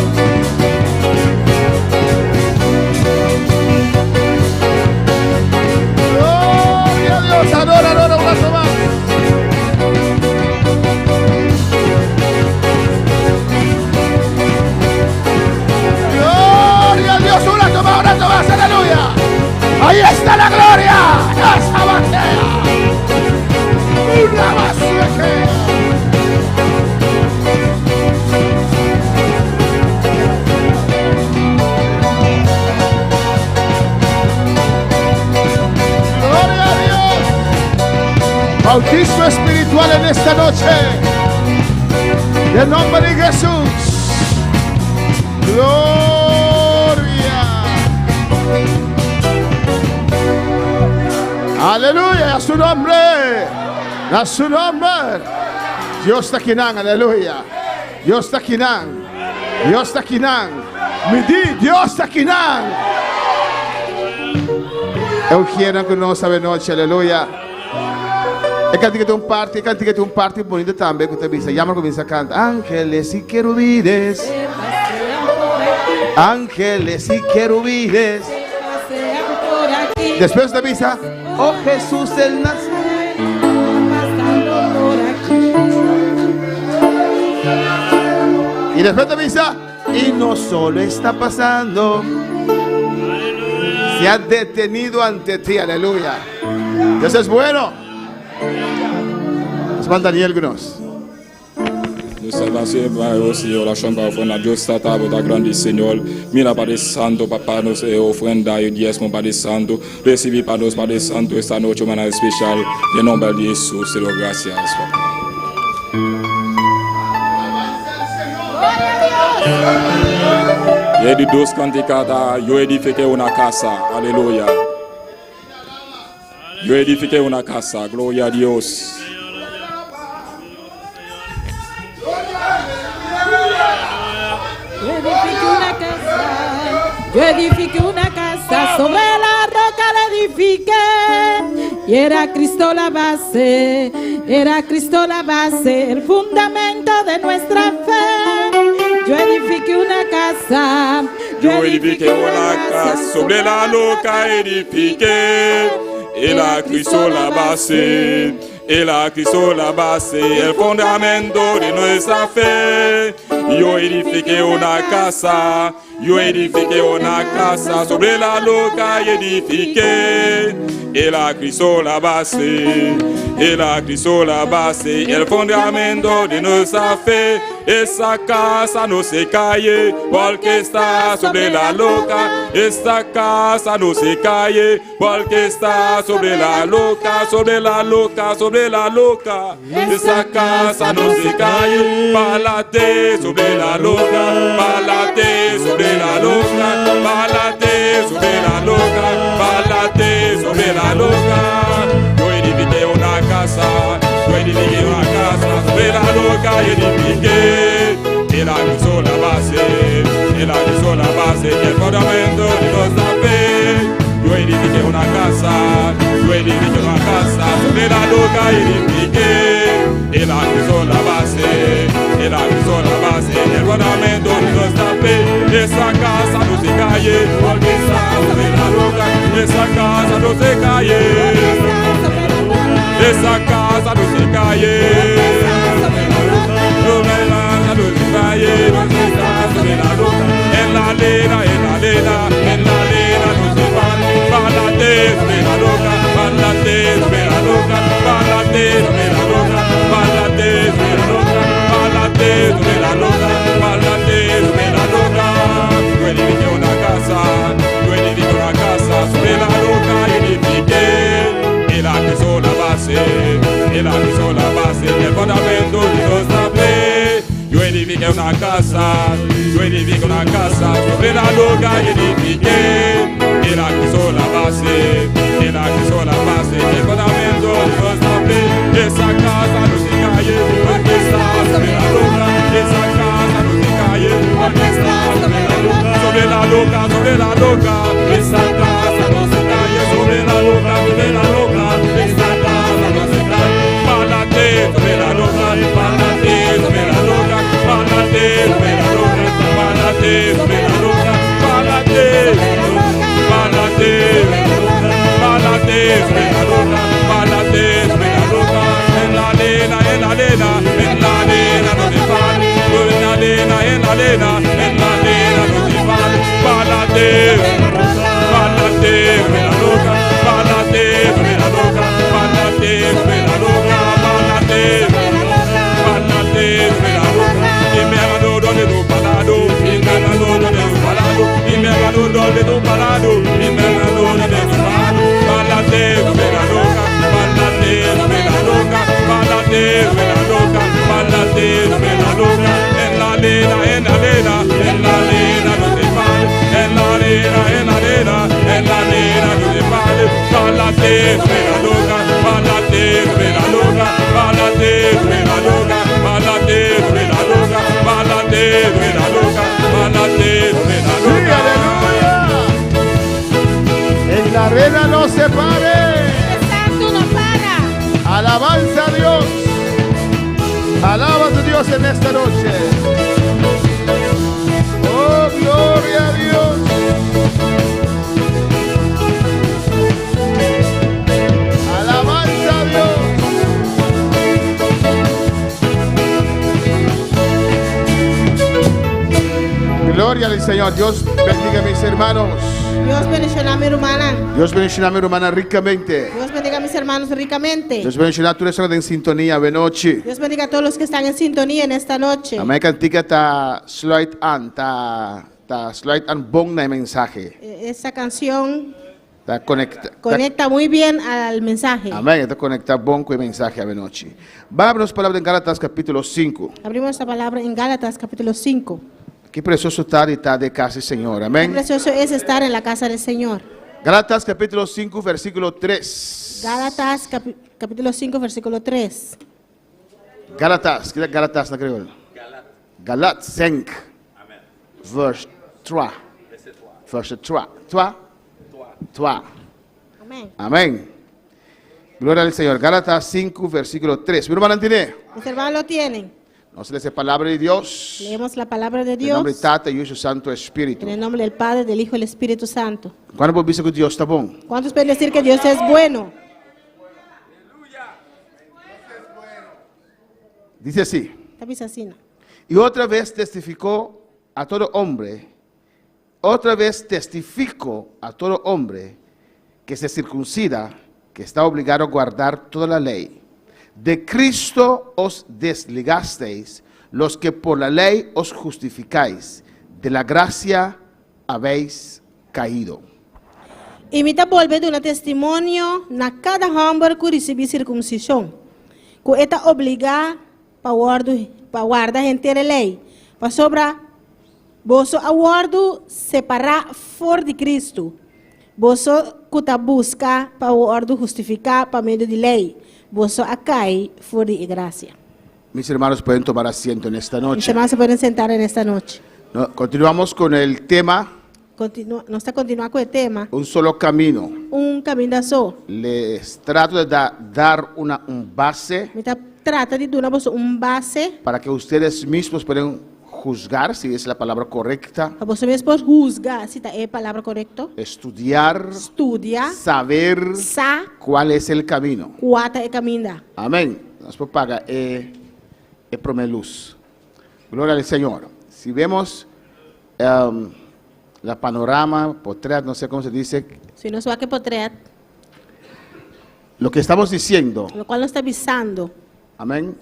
Gloria a Dios. Adora, adora un rato más. Gloria a Dios. Un rato más, un rato más. Aleluya. Ahí está la gloria. Esa bandera. Una basueque. Gloria a Dios. Bautismo espiritual en esta noche. En nombre de Jesús. Gloria. Aleluya. A su nombre. A su nombre. Dios ta akinan. Aleluya. Dios ta akinan. Dios ta akinan. Mi di, Dios ta akinan. Eu quiero ku nos anochi. Aleluya. E kantika tin un parti, e kantika tin un parti bunita tambe ku ta bisa. Yama kuminsá kanta. Ángeles y querubines. Ángeles y querubines. Por aquí. Despues ta bisa. Oh Jesús el Nazareno. Pasando por aquí. Y después ta bisa. Y no solo está pasando. Se ha detenido ante ti. Aleluya. Dios es bueno. Nos Daniel Gnos. Nos salvación, Señor, la chamba ofrenda. Dios está bota grande, Señor. Mira, Padre Santo, papá, nos ofrenda y diezmo, Padre Santo. Recibí para nos, Padre Santo, esta noche, manera especial. En nombre de Jesús, te doy gracias, papá. Y de dos canticadas, yo edifiqué una casa, aleluya. Yo edifiqué una casa, gloria a Dios. Yo edifiqué una casa, yo edifiqué una casa, sobre la roca la edifiqué. Y era Cristo la base, era Cristo la base, el fundamento de nuestra fe. Yo edifiqué una casa, Yo edifiqué una casa, sobre la roca edifiqué. Y la Cristo la base, y la Cristo la base, el fundamento de nuestra fe. Yo edifiqué una casa, yo edifiqué una casa, sobre la roca edifiqué. Y la Cristo la base, y la Cristo la base, el fundamento de nuestra fe. Esa casa no se cae, porque está sobre la roca. Esa casa no se cae, porque está sobre la roca, sobre la roca, sobre la roca. Esa casa no se cae, pa'lante sobre la roca, pa'lante sobre la roca, pa'lante sobre la roca, pa'lante sobre la roca. Yo edifiqué una casa, yo edifiqué una casa, sobre la roca edifiqué. Y la hizo la base, y la hizo la base, el fundamento de nuestra fe. Yo edifiqué una casa, yo edifiqué una casa, sobre la roca edifiqué. Y la hizo la base, y la hizo la base, el fundamento de nuestra fe. Esa casa no se cae, porque está sobre la roca. Esa casa no se cae. Esa casa no se cae. Sobre la no se cae, porque está sobre la roca. En la arena, en la arena, en la arena no se va. Pa'lante sobre la roca, pa'lante sobre la roca, pa'lante sobre la roca, pa'lante sobre la roca, pa'lante sobre la roca, pa'lante sobre la roca. Yo edifiqué una casa, yo edifiqué una casa, sobre la roca edifiqué. Y la hizo la base, una casa, yo edifico una casa sobre la roca edifiqué. Él puso la base, él puso la base, el fundamento de nuestra fe. Esa casa no se cae, porque está sobre la roca. Esa casa no se cae, porque está sobre la roca. Sobre la roca, sobre la roca. Esa casa no se cae, sobre la roca, sobre la roca. Esa casa no se cae. Párate sobre la roca, párate sobre la roca, párate sobre la roca, párate sobre la roca, párate, párate, párate sobre la roca, párate sobre la roca, en la arena, en la arena, en la arena no se para, en la arena, en la arena, en la arena no se para, párate, párate sobre la roca, párate sobre la roca, párate sobre la roca, párate, párate sobre la roca, y me hago donde tu parado, y me hago donde tu parado, y me hago donde tu parado, y me hago donde tu parado, párate sobre la roca, párate sobre la roca, párate sobre la roca, párate sobre la roca, en la arena, en la arena, en la arena no se para, en la arena, en la arena, en la arena no se para, párate sobre la roca, párate sobre la roca, párate sobre la roca, párate sobre la roca, párate sobre la roca, párate sobre la Sí, roca. aleluya. En la arena no se pare. Santu no para. Alabanza a Dios. Alaba a tu Dios en esta noche. Oh, gloria a Dios. Alabanza a Dios. Gloria al Señor. Dios bendiga a mis hermanos. Dios bendishoná mi rumannan. Dios bendiga a mi hermana ricamente. Dios bendiga a mis hermanos ricamente. Dios bendiga a todos los en sintonía awe nochi. Dios bendiga a todos los que están en sintonía en esta noche. E kantika ta sluit aan, ta ta sluit aan bon na mensahe. Esa canción Ta konektá. conecta muy bien al mensaje. Amèn. Ta konektá bon ku e mensahe awe nochi. Ban habri palabra den Gálatas kapítulo 5. Abrimos esta palabra en Gálatas capítulo 5. Ki presioso ta di ta den kas di Señor. Qué Amèn. precioso es estar en la casa del Señor. Gálatas kapítulo 5, versíkulo 3. Gálatas capítulo 5, versículo 3. Gálatas, kiko ta Gálatas na kriol? Galat 5. Verse 3. Verse 3. 3. 3. Amén. Amèn. Gloria al Señor. Gálatas 5, versíkulo 3. Mi ruman tin'é. Mis hermanos lo tienen. Nos ta lesa e palabra di Dios. Leemos la palabra de En nòmber Dios. di Tata, Yu i Santu Spiritu. En el nombre del Padre, del Hijo y del Espíritu Santo. Kuantu por bisa ku Dios ta bon? ¿Cuántos pueden decir que Dios es bueno? Dice así. Ta bisa asina. Y otra vez testificó a todo hombre, otra vez testifico a todo hombre que se circuncida, que está obligado a guardar toda la ley. De Cristo os desligasteis, los que por la ley os justificáis, de la gracia habéis caído. I mi ta bolbe duna testimonio na kada hòmber ku risibí sirkunsishon, ku e ta obligá pa warda pa warda henter e lei, pasobra boso a wòrdu separá for di Kristu, boso ku ta buska pa wòrdu hustifiká pa medio di lei, boso a kai for di e grasia. Mis hermanos pueden tomar asiento en esta Mis noche. hermanos se pueden sentar en esta noche. No, continuamos con el tema Kontinuá, nos ta kontinuá ku e tema, Un solo camino. Un kaminda so. Les trato de dar un base Mi ta trata di duna boso un base para que ustedes mismos puedan juzgar si es la palabra correcta, pa boso mes por husga si ta e palabra korekto, estudiar, studia, saber sa cuál es el camino. kua ta e kaminda. Amén. Nos por paga e promé lus. Gloria al Señor. Si vemos la panorama, portrait, no sé cómo se dice, Si nos wak e potrèt, lo que estamos diciendo, lokual nos ta bisando, amén.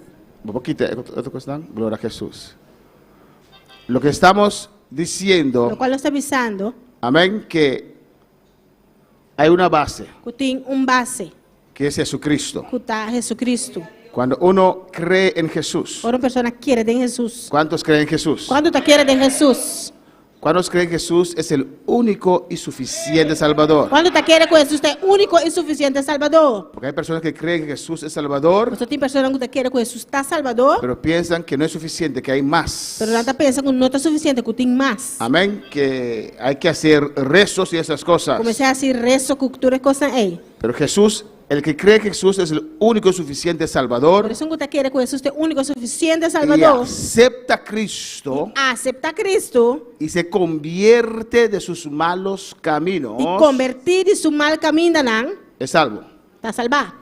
Un poquito, otro cosa, gloria a Jesús. Lo que estamos diciendo, lokual nos ta bisando, amén, que hay una base, ku tin un base, que es Jesucristo. ku ta Jesucristo. Cuando uno cree en Jesús. Ora un persona kere den Hesus. ¿Cuántos creen en Jesús? Kuantu ta kere den Hesus? ¿Cuántos creen que Jesús es el único y suficiente Salvador? Kuantu ta kere ku Hesus ta e úniko i sufisiente Salbador? Porque hay personas que creen que Jesús es Salvador, Pasobra tin personanan ku ta kere ku Hesus ta Salbador, pero piensan que no es suficiente, que hay más. pero nan ta pensa ku no ta sufisiente, ku tin mas. Amén, que hay que hacer rezos y esas cosas. Ku mester hasi reso ku tur e kosnan ei. Pero Jesús, el que cree que Jesús es el único y suficiente Salvador, Pero esun ku ta kere ku Hesus ta e úniko sufisiente y Salbador, acepta a Cristo aseptá Cristo y se convierte de sus malos caminos, i kombertí di su mal kamindanan, es salvo. ta salbá.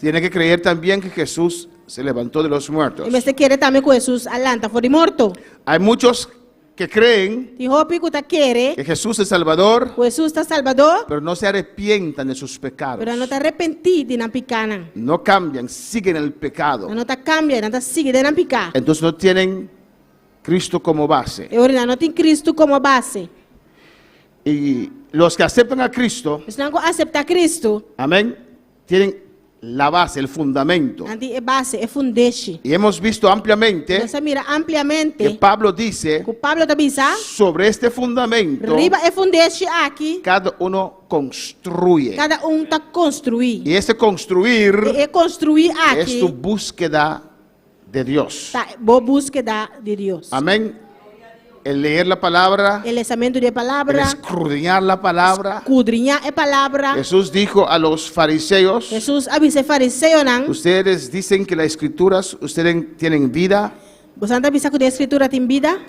Tiene que creer también que Jesús se levantó de los muertos. I mester kere tambe ku Hesus a lanta for di morto. Hay muchos que creen Tin hopi ku ta kere que Jesús es Salvador, ku Hesus ta Salbador, pero no se arrepientan de sus pecados. pero nan no ta arepentí di nan pikánan. No cambian, siguen el pecado. Nan no ta kambia, nan ta sigui den nan piká. Entonces no tienen Cristo como base. E ora nan no tin Cristo komo base. Y los que aceptan a Cristo, Esnan ku aseptá Cristo, amén, tienen la base, el fundamento. Nan tin e base, e fundeshi. Y hemos visto ampliamente Nos a mira ampliamente que Pablo dice ku Pablo ta bisa sobre este fundamento riba e fundeshi aki cada uno construye. kada un ta konstruí. Y ese construir I e konstruí es tu aki búsqueda de Dios. ta bo búskeda di Dios. Amén. El leer la palabra, E lesamentu di e el palabra, escudriñar la palabra. skudriñá e palabra. Jesús dijo a los fariseos, Hesus a bisa e fariseonan, ustedes dicen que las escrituras, ustedes tienen vida. Bosan ta bisa ku den Skritura tin bida?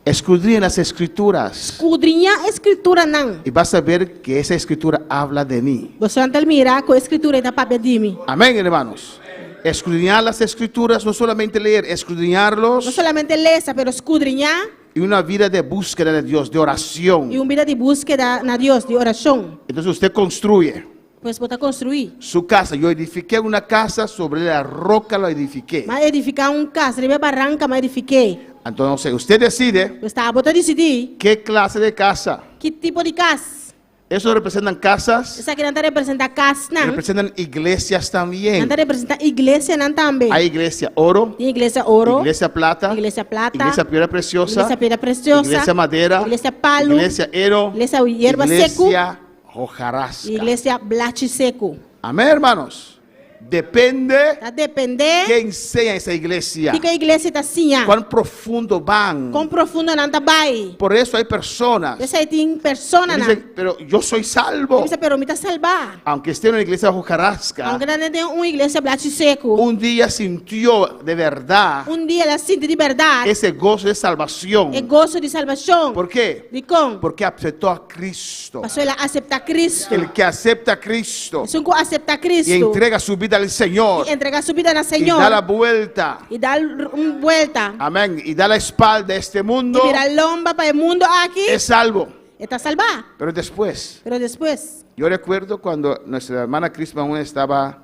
Escudriñen las escrituras Skudriñá e Skrituranan. y vas a ver que esa escritura habla de mí. Bosan ta mira ku e Skritura ei ta papia di mi. Amén, hermanos. Escudriñar las escrituras, no solamente leer, escudriñarlos. No solamente lesa, pero skudriñá. Y una vida de búsqueda de Dios, de oración. I un bida di búskeda na Dios, di orashon. Entonces usted construye. Pues bo ta construí. Su casa. Yo edifiqué una casa sobre la roca, la edifiqué. M'a edifiká un kas, riba e baranka m'a edifiké. Entonces usted decide. Pues ta abo ta disidí. Qué clase de casa. Ki tipo di kas. Eso representan casas. Esakinan ta representá kasnan. Representan iglesias también. Nan ta representá iglesianan tambe. Hay iglesia oro. Tin iglesia oro. Iglesia plata. Iglesia plata. Iglesia piedra preciosa. Iglesia piedra preciosa. Iglesia madera. Iglesia palu. Iglesia ero. Iglesia yerba seku. Iglesia hojarasca. Iglesia blachi seku. Amén, hermanos. Depende Ta dependé qué enseña esa iglesia. kiko e iglesia ta siña. Cuán profundo van. Kon profundo nan ta bai. Por eso hay personas P'esei tin que personanan dicen, pero yo soy salvo. ku bisa, pero mi ta salbá. Aunque esté en una iglesia hojarasca, Aunke nan den un iglesia blachi seku. un día sintió de verdad Un dia el a sinti di bèrdat ese gozo de salvación. e goso di salbashon. ¿Por qué? Dikon? Porque aceptó a Cristo. Pasobra el a aseptá Cristo. El que acepta a Cristo Esun ku aseptá y Cristo entrega su vida al Señor i entregá su bida na y Señor da la vuelta. i da un buelta Amén. Y da la espalda a este mundo. i bira lomba pa e mundo aki, Es salvo. e ta salbá. Pero después, Pero despues, yo recuerdo cuando nuestra hermana Crisma aún estaba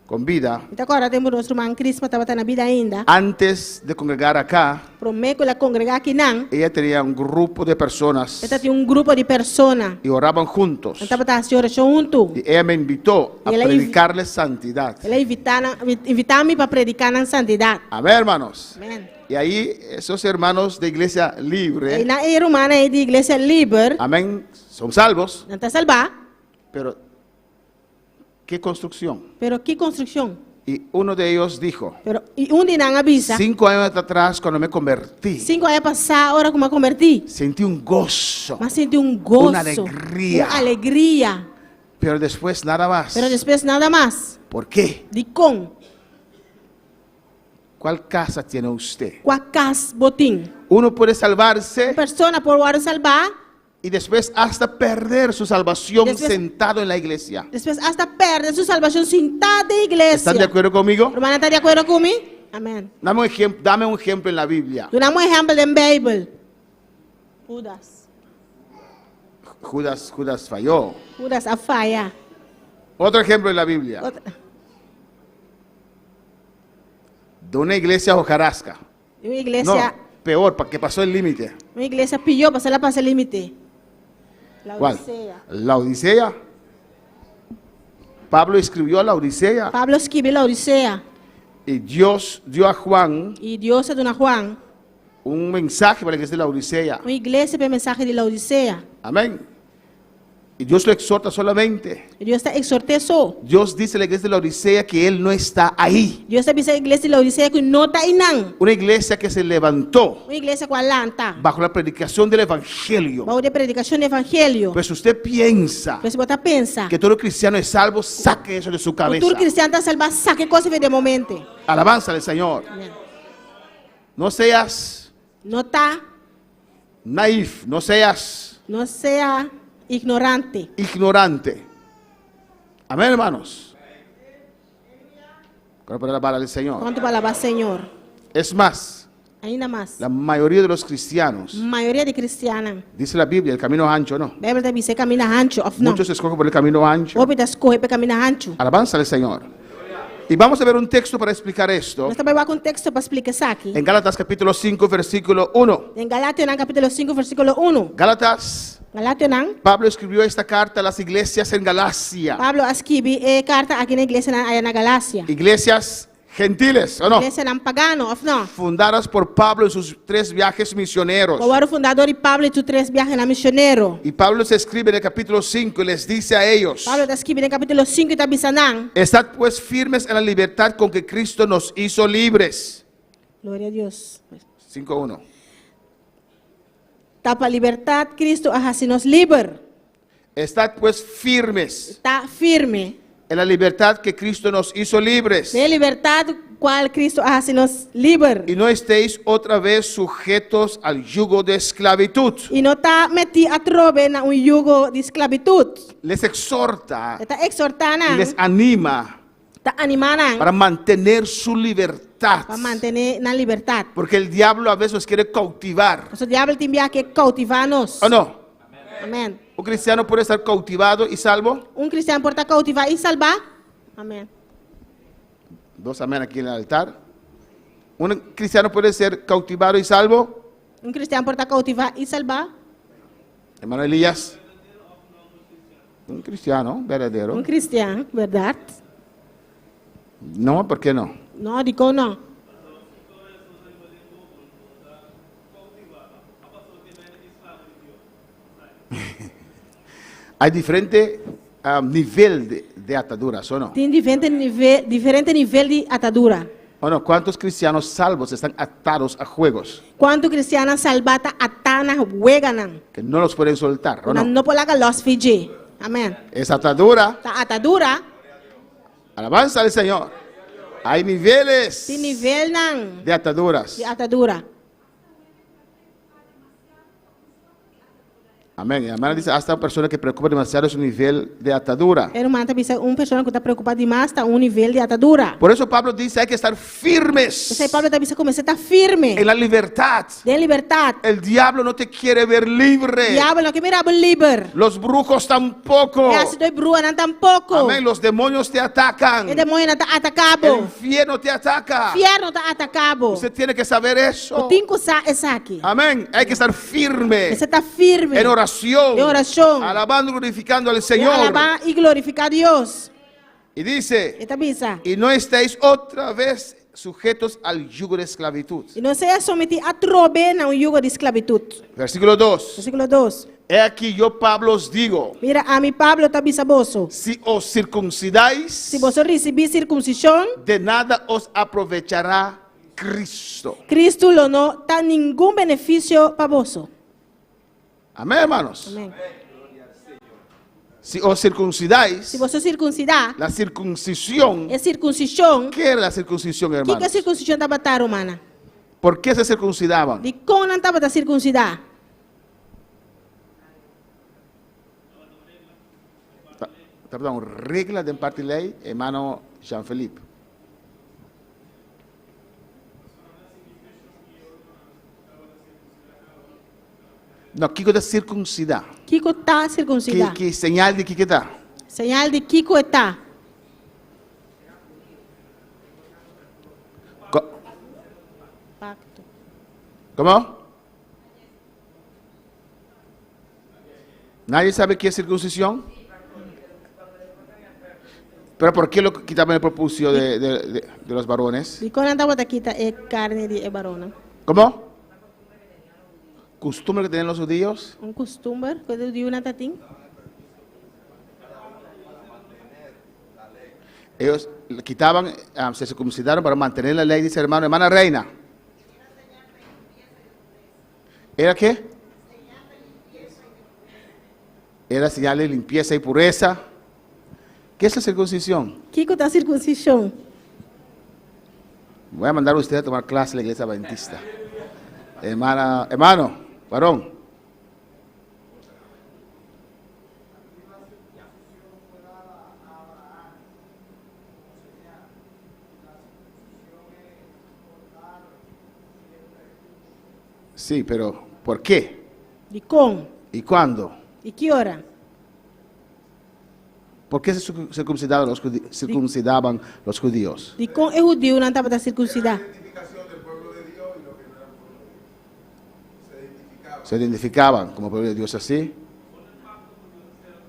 con vida, mi ta kòrda tempu nos ruman Crisma tabata na bida ainda, antes de congregar acá, promé ku el a kongregá akinan, ella tenía un grupo de personas e tabatin un grupo di persona. y oraban juntos. Nan tabata hasi orashon huntu. Y ella me invitó a Y ela predicarles santidad. El a invitá nan, invitá mi pa prediká nan santidat. Amén, hermanos. Amén. Y ahí esos hermanos de Iglesia Libre, I nan e rumannan ei di Iglesia Liber, amén, son salvos, nan ta salbá. pero ¿qué construcción? Pero ki konstrukshon? Y uno de ellos dijo, Pero i un di nan a bisa, Cinco años atrás cuando me convertí, Sinku aña pasá ora ku mi a kombertí, sentí un gozo, mi a sinti un goso, una alegría. un alegria. Pero después nada más. Pero despues nada mas. ¿Por qué? Dikon? ¿Cuál casa tiene usted? Kua kas bo tin? Uno puede salvarse Un persona por wòrdu salbá. y después hasta perder su salvación Después, sentado en la iglesia. Después hasta perde su salvación sintá den iglesia. ¿Están de acuerdo conmigo? Rumannan ta di akuerdo ku mi? Amén. Dame un ejemplo, dame un ejemplo en la Biblia. Duna un ehèmpel den Beibel. Judas. Judas, Judas falló. Judas a faya. Otro ejemplo en la Biblia. Otro. De una iglesia hojarasca. Un iglesia. No, peor, porque pasó el límite. Un iglesia pió, pasó la pasa el límite. ¿Cuál? Laodicea. Laodicea. Pablo escribió a Laodicea. Pablo a skibi Laodicea. Y Dios dio a Juan I Dios a duna Juan un mensaje para la iglesia de Laodicea. un iglesia pa e mensahe di Laodisea. Amén. Y Dios lo exhorta solamente. I Dios ta eksort'é so. Dios dice a la iglesia de Laodicea que Él no está ahí. Dios ta bisa e iglesia di Laodisea ku e no ta einan. Una iglesia que se levantó Un iglesia ku a lanta bajo la predicación del Evangelio. bou di e predikashon di evangelio. Pues usted piensa Pues si bo ta pensa que todo cristiano es salvo, saque eso de su ku cabeza. tur kristian ta salbá, saka e kos for di bo mente. Alabanza al Señor. Amén. No seas No ta, naif, no seas no sea ignorante. ignorante. Amén, hermanos. Quiero para alabar al Señor. Kuantu pa alabá Señor? Es más, Ainda mas, la mayoría de los cristianos, mayoria di kristiannan, dice la Biblia, el camino ancho, no. Beibel ta bisa e kaminda hanchu òf no? Muchos escogen por el camino ancho. Hopi ta skohe pa e kaminda hanchu. Alabanza al Señor. Y vamos a ver un texto para explicar esto. Nos ta bai wak un teksto pa splika esaki. En Gálatas capítulo 5, versículo 1. Den Galationan kapítulo 5 versíkulo 1. Gálatas, Galationan, Pablo escribió esta carta a las iglesias en Galacia. Pablo a skibi e karta aki na iglesianan aya na Galacia. Iglesias gentiles, ¿o no? Iglesianan pagano, òf no? Fundadas por Pablo en sus tres viajes misioneros. Ku a wòrdu fundá dor di Pablo den su tres biahenan misionero. Y Pablo se escribe en el capítulo 5 y les dice a ellos, Pablo ta skibi den kapítulo 5 i ta bisa nan. Estad pues firmes en la libertad con que Cristo nos hizo libres. Gloria a Dios. 5.1. Ta pa libertat Cristo a hasi nos liber. Estad pues firmes Ta firme. en la libertad que Cristo nos hizo libres. Den e libertat kual Cristo a hasi nos liber. Y no estéis otra vez sujetos al yugo de esclavitud. I no ta metí atrobe na un yugo di sklabitut. Les exhorta E ta eksortá y nan, les anima ta animá nan para mantener su libertad. pa mantené nan libertat. Porque el diablo a veces quiere cautivar. Pasobra diabel tin bia ke koutivá nos. ¿O no? Amèn. ¿Un cristiano puede estar cautivado y salvo? Un kristian por ta koutivá i salbá? Amèn. Dos amén aquí en el altar. ¿Un cristiano puede ser cautivado y salvo? Un kristian por ta koutivá i salbá? Hermano Elías. Un cristiano verdadero. Un kristian, bèrdat? No, ¿por qué no? No, dikon no? Hay diferente ah, nivel de, de ataduras, ¿o no? Tin diferente nivel, diferente nivel di atadura. ¿O no? ¿Cuántos cristianos salvos están atados a juegos Kuantu kristiannan salbá ta atá na weganan? que no los pueden soltar, ¿o Nan no? no por laga lòs fi dje. Amèn. Es atadura. Ta atadura. Alabanza al Señor. Hay niveles Tin nivelnan de ataduras. di atadura. Amén. Y la hermana dice, hasta una persona que preocupa demasiado su nivel de atadura. E ruman ta bisa un persona ku ta preokupá dimas ta un nivel di atadura. Por eso Pablo dice, hay que estar firmes P'esei Pablo ta bisa ku mester ta firme en la libertad. den libertat. El diablo no te quiere ver libre. Diabel no ke mira bo liber. Los brujos tampoco. E hasidó di bruanan tampoko. Amén. Los demonios te atacan. E demoñonan ta ataká El bo. infierno te ataca. Fièrnu ta ataká bo. Usted tiene que saber eso. Bo tin ku sa esaki. Amén. Hay que estar firme. Mester ta firme. En oración. Den orashon. Alabando y glorificando al Den Señor. alabá i glorifiká Dios. Y dice, E ta bisa. y no estéis otra vez sujetos al yugo de esclavitud. I no sea sometí atrobe na un yugo di sklabitut. Versículo 2. Versíkulo 2. He aquí yo, Pablo, os digo, Mira, ami Pablo ta bisa boso. si os circuncidáis, Si boso risibí sirkunsishon, de nada os aprovechará Cristo. Cristo lo no ta ningun benefisio pa boso. Amén, hermanos. Amén. Si os circuncidáis, Si boso sirkunsidá, la circuncisión, e sirkunsishon, ¿qué era la circuncisión, kiko hermanos? e sirkunsishon tabata, rumannan? ¿Por qué se circuncidaban? Dikon nan tabata sirkunsidá? Perdón, regla de parte ley, hermano Jean-Philippe. No, kiko ta sirkunsidá? Kiko ta sirkunsidá? Ki, ki señal di kiko ta? Señal di kiko e ta? Pakto. Komo? Nadie sabe qué es circuncisión? Pero ¿por qué lo quitaban el prepucio de, de- de- de los varones? Dikon nan tabata kita e karni di e varonnan? ¿Cómo? Costumbre que tenían los judíos. Un kustumber ku e hudiunan tatin. Ellos le quitaban, ah, se circuncidaron para mantener la ley, dice hermano, hermana reina. ¿Era qué? Era señal de limpieza y pureza. ¿Qué es la circuncisión? Kiko ta sirkunsishon? Voy a mandar a usted a tomar clase en la iglesia adventista. Hermana, hermano, varón. Sí, pero ¿por qué? Dikon? ¿Y cuándo? I ki ora? ¿Por qué se circuncidaban los, circuncidaban los judíos? Dikon e hudiunan tabata sirkunsidá? Se identificaban como pueblo de Dios así.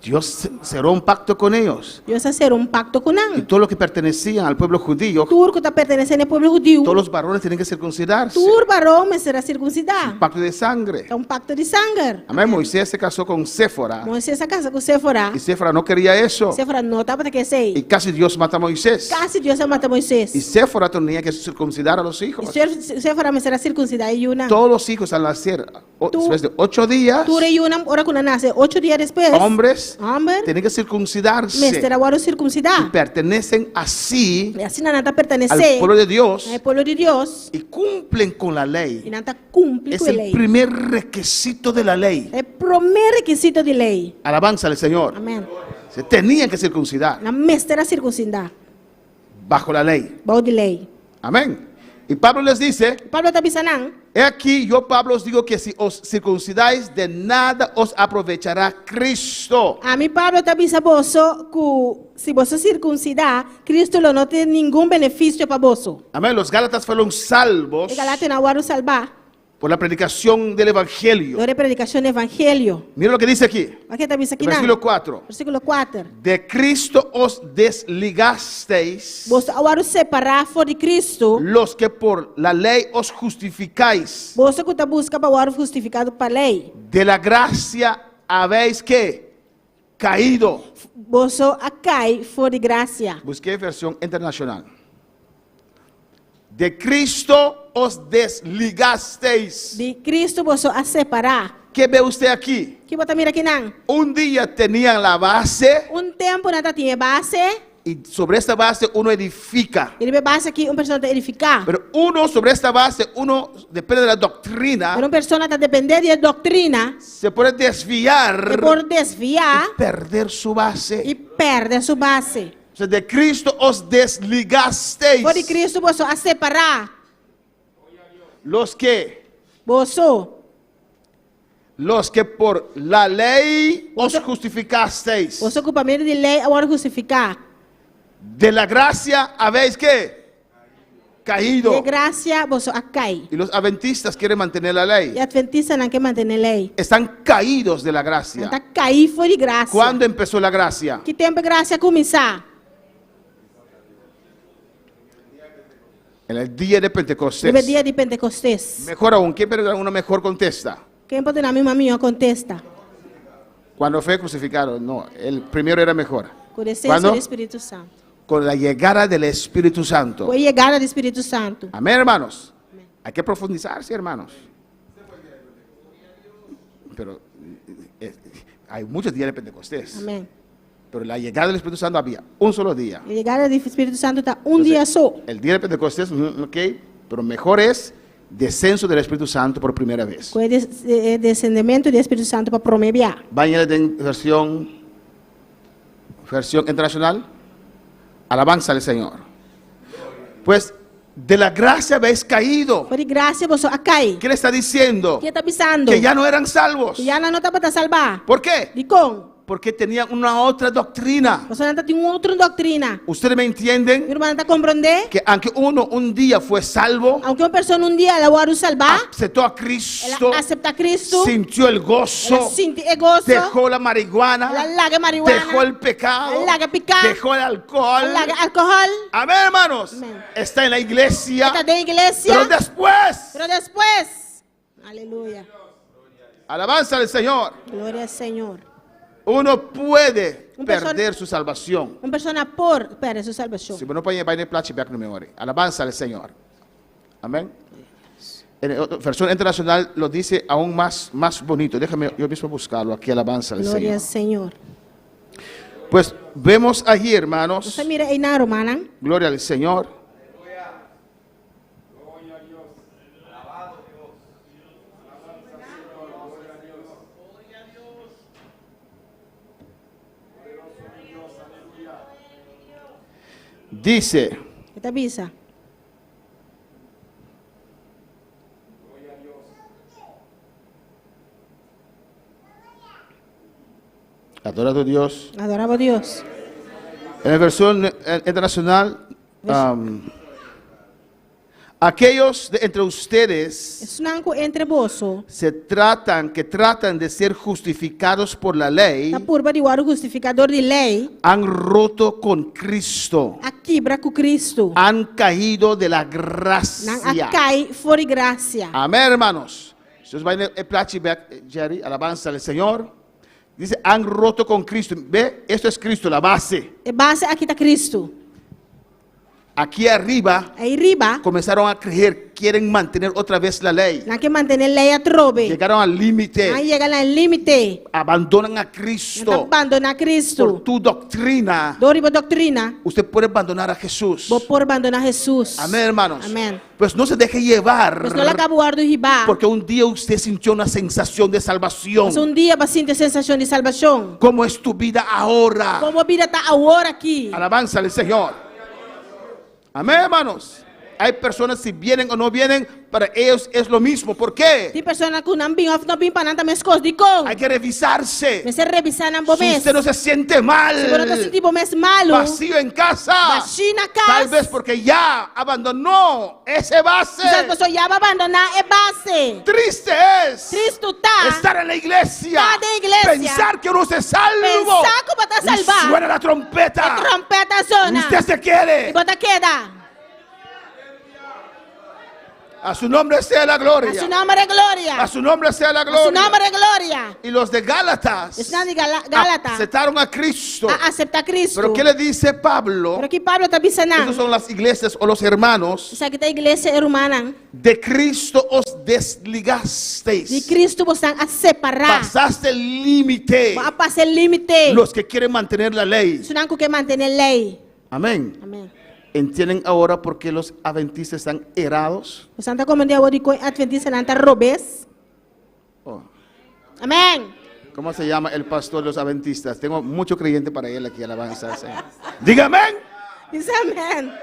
Dios cerró un pacto con ellos. Dios a sera un pakto ku Y nan. todos los que pertenecían al pueblo judío, Tur ku ta pertenesé na e pueblo hudiu. todos los varones tienen que circuncidarse. Tur varon mester a sirkunsidá. Pacto de sangre. Ta un pakto di sanger. Amén. Moisés se casó con Séfora. Moisés a kasa ku Séfora. Y Séfora no quería eso. Séfora no tabata ke esei. Y casi Dios mata a Moisés. Kasi Dios a mata Moisés. Y Séfora tenía que circuncidar a los hijos. I Séfora mester a sirkunsidá e yunan. Todos los hijos al nacer, después de 8 días, Tur e yunan ora ku nan nase 8 dia despues, hombres, hòmber, tienen que circuncidarse. mester a wòrdu sirkunsidá. Y pertenecen así I asina nan ta al pertenesé pueblo de Dios na e pueblo di Dios y cumplen con la ley. i nan ta kumpli Es ku e el lei. primer requisito de la ley. Ta e promé rekisito di lei. Alabanza al Señor. Amèn. Se tenían que circuncidar Nan mester a sirkunsidá bajo la ley. bou di lei. Amén. Y Pablo les dice, Pablo ta bisa nan. He aquí, yo Pablo os digo que si os circuncidáis, de nada os aprovechará Cristo. Ami Pablo ta bisa boso ku si boso sirkunsidá, Cristo lo no tin ningun benefisio pa boso. Amén. Los Gálatas fueron salvos E Galationan a wòrdu salbá. por la predicación del Evangelio. Dor e predikashon di Evangelio. Mira lo que dice aquí. Wak ke ta bisa akinan. Versículo 4. Versíkulo 4. De Cristo os desligasteis. Boso a wòrdu separá for di Cristo. Los que por la ley os justificáis. Boso ku ta buska pa wòrdu hustifikado pa lei. De la gracia habéis que caído. Boso a kai for di grasia. Busqué versión internacional. De Cristo os desligasteis. Di Cristo boso a separá. Ke ve usted aquí? Ki bo ta mira akinan? Un día tenían la base. Un tempu nan ta tin e base. Y sobre esta base uno edifica. I riba e base aki un persona ta edifiká. Pero uno sobre esta base, uno depende de la doctrina. Pero un persona ta dependé di e doktrina. Se puede desviar. E por desviá. Y perder su base. I pèrdè su base. O sea, de Cristo os desligasteis. For di Cristo boso a separá. Los que. Boso. Los que por la ley os justificasteis. Boso ku pa medio di lei a wòrdu hustifiká. De la gracia habéis que caído. Di e grasia boso a kai. Y los adventistas quieren mantener la ley. E atventistanan ke mantené lei. Están caídos de la gracia. Nan ta kai for di grasia. ¿Cuándo empezó la gracia? Ki tempu e grasia a kuminsá? En el día de Pentecostés. Riba e dia di Pentecostés. Mejor aún, ¿quién puede dar una mejor contesta? Ken por duna mi un mihó kontesta? Cuando fue crucificado, no, el primero era mejor. Ku desenso ¿Cuándo? di Spiritu Santu. Con la llegada del Espíritu Santo. Ku e yegada di Spiritu Santu. Amén, hermanos. Hay que profundizar, sí, hermanos. Pero eh, hay muchos días de Pentecostés. Amén. Pero la llegada del Espíritu Santo había un solo día. E yegada di Spiritu Santu ta un dia so. El día de Pentecostés, ok, pero mejor es descenso del Espíritu Santo por primera vez. Ku e desendementu di e Spiritu Santu pa promé bia. Baña den versión versión internacional. Alabanza al Señor. Pues de la gracia habéis caído. For di grasia boso a kai. ¿Qué le está diciendo? Ke e ta bisando? Que ya no eran salvos. Ku ya nan no tabata salbá. ¿Por qué? Dikon? Porque tenían una otra doctrina. Pasobra nan tatin un otro doktrina. ¿Ustedes me entienden? Mi rumannan ta komprondé? Que aunque uno un día fue salvo, Aunke un persona un dia el a wòrdu salbá, aceptó a el Cristo, a aseptá Kristu, sintió el el a gozo, sinti e goso, dejó la marihuana, el a laga e marihuana, dejó el pecado, el a laga e piká, dejó el alcohol. el a laga e alkohòl, Amén, hermanos. Amén. Está en la iglesia, e ta den iglesia, pero después, pero despues, aleluya, alabanza al Señor, gloria al Señor. uno puede Un persona- perder su salvación. Un persona por pèrdè su salbashon. Si no pueden ir plachi back no me ore. Alabanza al Señor. Amén. En la versión internacional lo dice aún más, más bonito. Déjame yo mismo buscarlo aquí, alabanza al Gloria al Señor. Señor. Pues vemos allí, hermanos, Nos ta mira einan, rumannan. gloria al Señor. Dice, E ta bisa. Adora a Dios. Adora bo Dios. En la versión internacional, aquellos de entre ustedes Esnan ku entre boso se tratan, que tratan de ser justificados por la ley, ta purba di wòrdu hustifiká dor di lei, han roto con Cristo, a kibra ku Kristu. han caído de la Nan a gracia. kai for di grasia. Amén, hermanos. Entonces, va en el plachi back, Jerry, alabanza al Señor. Dice, han roto con Cristo. Ve, esto es Cristo, la base. E base aki ta Kristu. Aquí arriba Ei riba, comenzaron a creer, quieren mantener otra vez la ley. nan ke mantené lei atrobe. Llegaron al límite, Nan yega na e límite. abandonan a Nan ta Cristo. bandoná Por Kristu. tu doctrina, Dor di bo doktrina, usted puede abandonar a Jesús. bo por bandoná Hesus. Amén, hermanos. Amén. Pues no se deje llevar. Pues no laga bo wòrdu hibá. Porque un día usted sintió una sensación de salvación. Pasobra un dia bo a sinti e sensashon di salbashon. ¿Cómo es tu vida ahora? Kon bo bida ta awor aki? Alabanza al Señor. Amén, hermanos. Hay personas si vienen o no vienen, para ellos es lo mismo. ¿Por qué? Tin persona ku nan bin òf no bin pa nan ta meskos. Dikon? Hay que revisarse. Mester revisá nan bo Si mes. usted no se siente mal, Si bo no ta sinti bo mes malu, vacío en casa, bashí na kas, tal vez porque ya abandonó ese base. Kisas pasobra ya bo a bandoná e base. Triste es Tristu ta estar en la iglesia, Ta den iglesia, pensar que uno se salvo, Pensá ku bo ta y salvá. suena la trompeta, E tròmpèt a zona. usted se quiere. I bo ta keda. A su nombre sea la gloria. A su nòmber e gloria. A su nombre sea la A su gloria. nòmber e gloria. Y los de Gálatas Esnan di Gálata aceptaron a Cristo. a aseptá Cristo. Pero ¿qué le dice Pablo? Pero ki Pablo ta bisa nan? Esas son las iglesias o los hermanos. Esaki ta iglesia e rumannan. De Cristo os desligasteis. Di Cristo boso a separá. Pasaste el límite. Bo a pasa e límite. Los que quieren mantener la ley. Esnan ku ke mantené lei. Amén. Amén. ¿Entienden ahora por qué los adventistas están errados? Boso ta komprondé awor dikon e atventistanan ta robes? Oh. Amén. ¿Cómo se llama el pastor de los adventistas? Tengo mucho creyente para él aquí, alabanza al Señor. Dígame. Dice amén.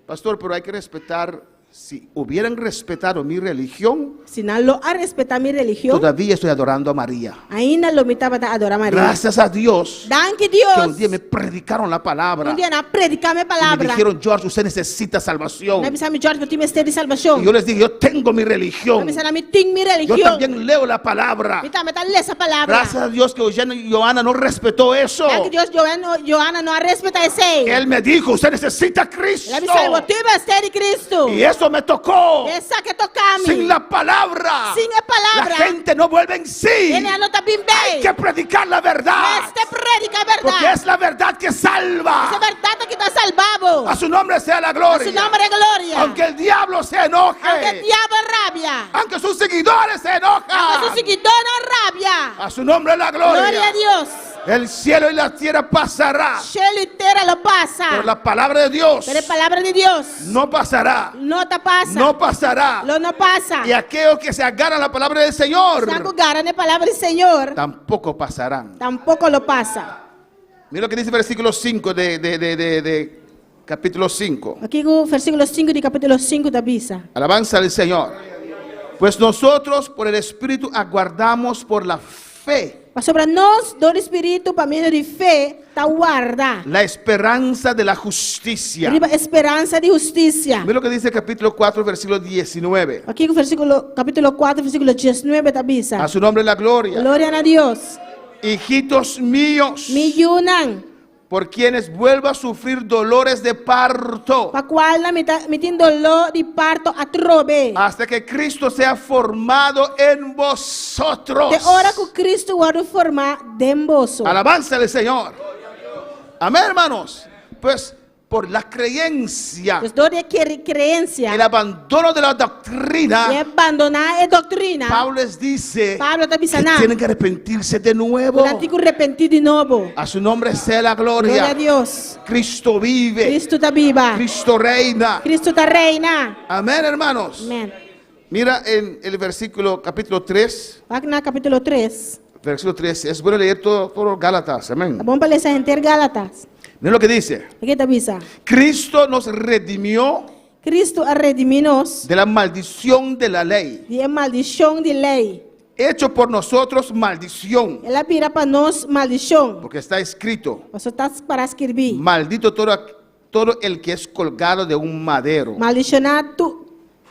Pastor, pero hay que respetar si hubieran respetado mi religión, Si nan lo a respetá mi religion, todavía estoy adorando a María. ainda lo mi tabata adorá Maria. Gracias a Dios Danki que un Dios. día me predicaron la palabra. Un dia nan a prediká mi Y me palabra. dijeron, George, usted necesita salvación. Nan a bisa mi George, bo tin mester di salbashon. Y yo les dije, yo tengo mi religión. Nan a bisa nan mi tin mi Yo religion. también leo la palabra. Mi tambe ta lesa palabra. Gracias a Dios que Johanna no respetó eso. Danki Dios, Johanna, Johanna no a respetá esei. Él me dijo, usted necesita a Cristo. El a bisa mi, bo tin mester di Cristo. Y eso me tocó. Esaki a toka mi. Sin la palabra. Sin e palabra. La gente no vuelve en sí. Hende no ta bin bei. Hay que predicar la verdad. Mester prediká bèrdat. Porque es la verdad que salva. E bèrdat ku ta salba bo. A su nombre sea la gloria. A su nòmber e gloria. Aunque el diablo se enoje. Aunke diabel rabia. Aunque sus seguidores se enojan. Aunke su siguidónan rabia. A su nombre la gloria. Gloria a Dios. El cielo y la tierra pasará. Shelu i tera lo pasa. Pero la palabra de Dios. Pero e palabra di Dios. No pasará. No ta pasa. No pasará. Lo no pasa. Y aquellos que se agarran a la palabra del Señor. Esnan ku gara na e palabra di Señor. Tampoco pasarán. Tampoko lo pasa. Mira lo que dice el versículo 5 de, de, de, de, de capítulo 5. Kiko versíkulo 5 di kapítulo 5 ta bisa. Alabanza al Señor. Pues nosotros por el Espíritu aguardamos por la fe. Pasobra nos, dor di Spiritu, pa medio di fe, ta warda. La esperanza de la justicia. Riba e speransa di hustisia. Mira lo que dice el capítulo 4, versículo 19. Wak kiko versíkulo, kapítulo 4, versíkulo 19 ta bisa. A su nombre la gloria. Gloria na Dios. Hijitos míos. Mi yunan. Por quienes vuelvo a sufrir dolores de parto. Pa kualnan mi ta, mi tin doló di parto atrobe. Hasta que Cristo sea formado en vosotros. Te ora ku Cristo wòrdu formá den boso. Alabanza al Señor. Amén, hermanos. Pues por la creencia. Pues dor di e kere creencia. El abandono de la doctrina. I e bandoná e doctrina. Pablo les dice. Pablo ta bisa que nan. tienen que arrepentirse de nuevo. Ku nan tin ku repentí di nobo. A su nombre sea la gloria. Gloria a Dios. Cristo vive. Cristo ta biba. Cristo reina. Cristo ta reina. Amén, hermanos. Amén. Mira en el versículo capítulo 3. Wak na capítulo 3. Versículo 13. Es bueno leer todo, todo Gálatas. Amén. Ta bon pa lesa henter Gálatas. Mira lo que dice. Kiko e ta bisa? Cristo nos redimió. Cristo a redimí nos. De la maldición de la ley. Di e maldishon di lei. Hecho por nosotros maldición. El a bira pa nos maldishon. Porque está escrito. Pasobra ta pará skirbí. Maldito todo, todo el que es colgado de un madero. Maldishoná tur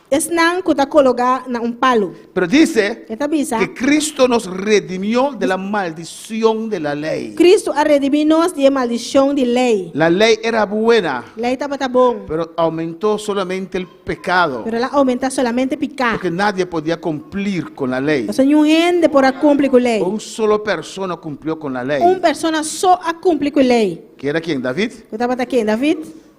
Esnan ku ta kologá na un palu. Pero dice E ta bisa. que Cristo nos redimió de la maldición de la ley. Cristo a redimí nos di e maldishon di lei. La ley era buena, Lei tabata bon, pero aumentó solamente el pecado, pero el a oumentá solamente piká. porque nadie podía cumplir con la ley. Pasobra niun hende por a kumpli ku lei. Un solo persona cumplió con la ley. Un persona so a kumpli ku lei. ¿Que era quién? David. Ku tabata ken? David?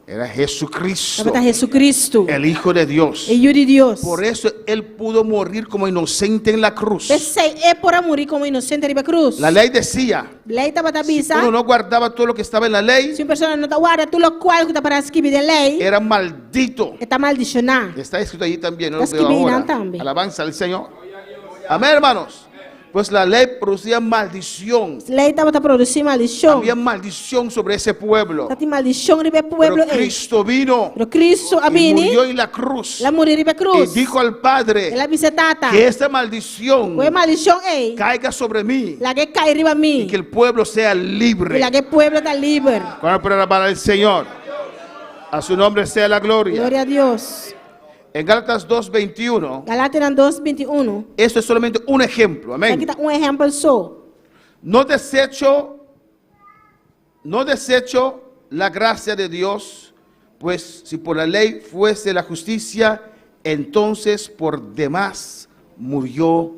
Era Jesucristo. Tabata Jesucristo. El Hijo de Dios. E Yu di Dios. Por eso él pudo morir como inocente en la cruz. P'esei e por a muri komo inosente riba krus. La ley decía, Lei tabata bisa, si uno no guardaba todo lo que estaba en la ley, si un persona no ta warda tur lokual ku ta para skibi den lei, era maldito. e ta maldishoná. Está escrito allí también, no lo Está veo skibi ahora. einan tambe. Alabanza al Señor. Amén, hermanos. Pues la ley producía maldición. Lei tabata produsí maldishon. Había maldición sobre ese pueblo. Tatin maldishon riba e pueblo Pero ei. Cristo vino Pero Cristo a y bini, murió en la cruz. el a muri riba e Y krus. dijo al Padre El a bisa Tata, que esta maldición ku e maldishon ei caiga sobre mí laga e kai riba mi y que el pueblo sea libre. i laga e pueblo ta liber. Cuando para alabar al Señor. A su nombre sea la gloria. Gloria a Dios. En Gálatas 2.21, Galatenan dos binti unu. esto es solamente un ejemplo, amén. Esaki ta un ehèmpel so. No desecho, no desecho la gracia de Dios, pues si por la ley fuese la justicia, entonces por demás murió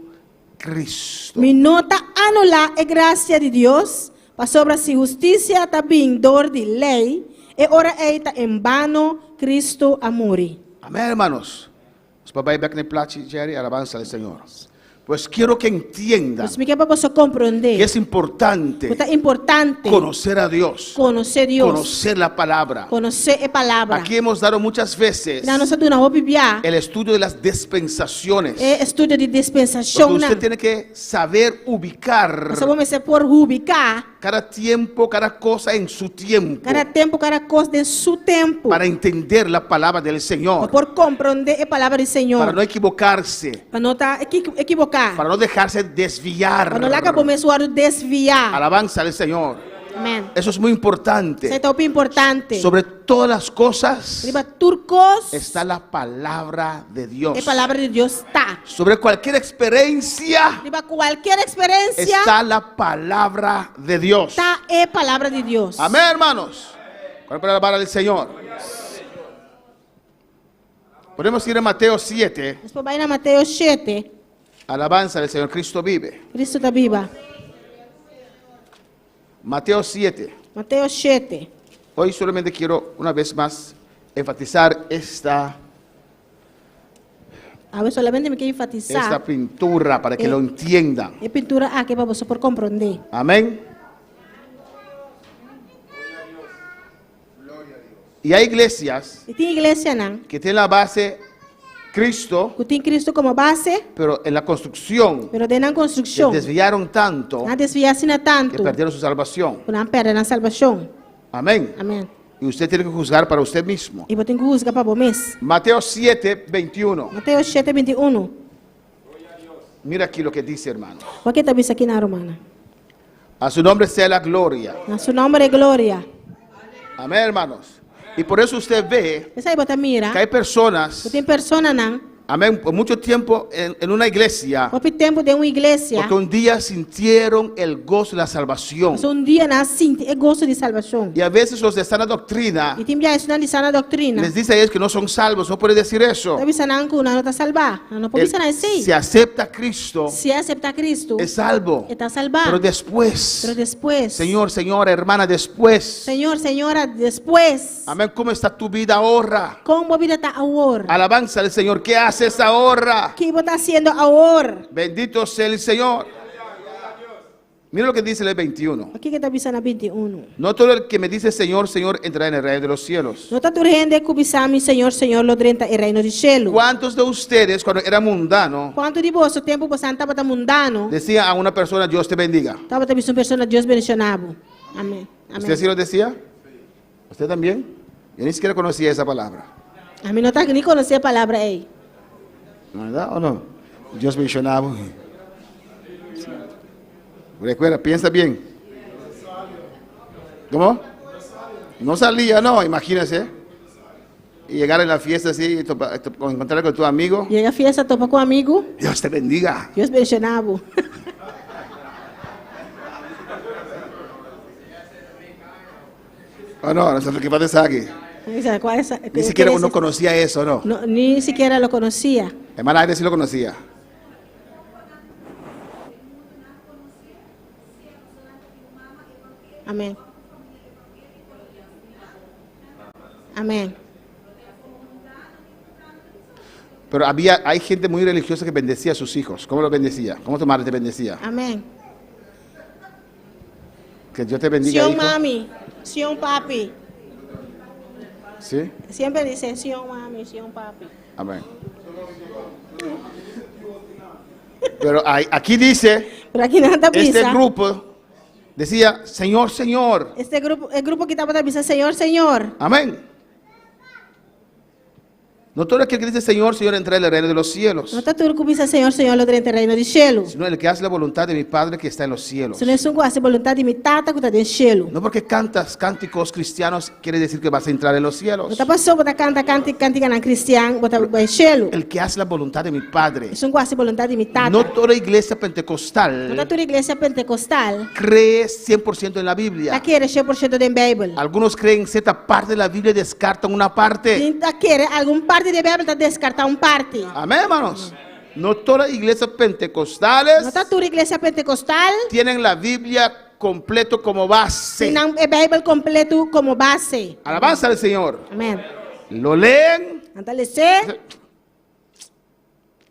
Cristo. Mi no ta anulá e grasia di Dios, pasobra si hustisia ta bin dor di lei, e ora ei ta en bano Cristo a muri. Amén, hermanos. Nos por bai bek na e plachi, Jerry, alabanza al Señor. Pues quiero que entiendan Pues mi ke pa boso komprondé que es importante ku ta importante conocer a Dios, konosé Dios, conocer la palabra. konosé e palabra. Aquí hemos dado muchas veces Na nos a duna hopi bia el estudio de las dispensaciones. e estudio di Porque dispensashonnan. usted tiene que saber ubicar Pasobra bo mester por ubiká cada tiempo, cada cosa en su tiempo. Kada tempu, kada kos den su tempu. Para entender la palabra del Señor. Pa por komprondé e palabra di Señor. Para no equivocarse. Pa no ta ekiboká. Para no dejarse desviar. Pa no laga bo mes wòrdu desviá. Alabanza al Señor. Amén. Eso es muy importante. Esei ta hopi importante. Sobre todas las cosas. Riba tur kos. Está la palabra de Dios. E palabra di Dios ta. Sobre cualquier experiencia. Riba cualkier experiencia. Está la palabra de Dios. Ta e palabra di Dios. Amén, hermanos. Para alabar al Señor. Podemos ir a Mateo 7. Nos por bai na Mateo 7. Alabanza del Señor. Cristo vive. Cristo ta biba. Mateo 7. Mateo 7. Hoy solamente quiero una vez más enfatizar esta Awe solamente mi ke enfatisá esta pintura para que lo entiendan. E pintura aki pa boso por komprondé. Amén. Y hay iglesias I tin iglesianan que tienen la base Cristo, ku tin Cristo komo base, pero en la construcción pero den nan se konstrukshon desviaron tanto nan a desviá asina que tantu perdieron su salvación. ku nan a pèrdè nan salbashon. Amén. Amén. Y usted tiene que juzgar para usted mismo. I bo tin ku husga pa bo mes. Mateo 7, 21. Mateo shete, binti unu. Mira aquí lo que dice, hermano. Wak ke ta bisa aki na, rumannan. A su nombre sea la gloria. Na su nòmber e gloria. Amén, hermanos. Y por eso usted ve P'esei bo ta mira que hay personas, ku tin personanan amén, por mucho tiempo en, en una iglesia, hopi tempu den un iglesia, porque un día sintieron el gozo de la salvación. pasobra un dia nan a sinti e goso di salbashon. Y a veces los de sana doctrina I tin bia esunnan di sana doktrina les dice a ellos que no son salvos, no pueden decir eso. ta bisa nan ku nan no ta salbá. Nan no por El- bisa nan esei. si acepta a Cristo, Si e aseptá Kristu, es salvo. e ta salbá. Pero después, Pero despues, Señor, señora, hermana, después, Señor, señora, despues, amén, ¿cómo está tu vida ahora? kon bo bida ta awor? Alabanza al Señor, ¿qué haces ahora? Ki bo ta hasiendo awor? Bendito sea el Señor. Mira lo que dice el 21. Kiko e ta bisa na 21. No todo el que me dice Señor, Señor entrará en el reino de los cielos. No ta tur hende ku bisa mi, Señor, Señor, lo drenta e reino di shelu. ¿Cuántos de ustedes cuando era mundano Kuantu di boso tempu bosan tabata mundano, decía a una persona Dios te bendiga? tabata bisa un persona Dios bendishoná bo? Amén. ¿Usted Amén. sí lo decía? ¿Usted también? Yo ni siquiera conocía esa palabra. Ami no ta ni konosé e palabra ei. ¿Verdad o no? Dios mencionaba. Recuerda, piensa bien. ¿Cómo? No salía, no, imagínese. Y llegar en la fiesta así, y encontrar con tu amigo. Yega fiesta, topa ku amigu. Dios te bendiga. Dios bendishoná bo. Oh, no, no sé qué pasa aquí. ¿Cuál es? Ni siquiera uno conocía eso, ¿no? No, ni siquiera lo conocía. Hermana Aire sí lo conocía. Amén. Amén. Pero había, hay gente muy religiosa que bendecía a sus hijos. ¿Cómo lo bendecía? ¿Cómo tu madre te bendecía? Amén. Que Dios te bendiga, Sion hijo. mami, Sion papi. ¿Sí? Siempre dice Sion mami, Sion papi. Amén. Pero hay- aquí dice, Pero aki nan ta este bisa. grupo decía, Señor, Señor. Este grupo, e grupo aki tabata bisa, Señor, Señor. Amén. No todo aquel que dice Señor, Señor entra en el reino de los cielos, No ta tur ku bisa Señor, Señor lo drenta reino di shelu. sino el que hace la voluntad de mi Padre que está en los cielos. Sino esun ku hasi boluntat di mi Tata ku ta den shelu. No porque cantas cánticos cristianos quiere decir que vas a entrar en los cielos. No ta paso bo ta kanta kanti kantikanan kristian bo ta bai shelu. El que hace la voluntad de mi Padre. Esun ku hasi boluntat di mi Tata. No toda iglesia No ta pentecostal tur iglesia pentekostal cree 100% en la ta Biblia. kere 100% den Beibel. Algunos creen cierta parte de la Biblia y descartan una parte. Tin ta kere algun parti di Beibel ta deskartá un parti. Amén, hermanos. No todas las iglesias pentecostales No ta tur iglesia pentekostal tienen la Biblia completo como base. tin nan e Beibel kompleto komo base. Alabanza al Señor. Amén. Lo leen. Nan ta les'é.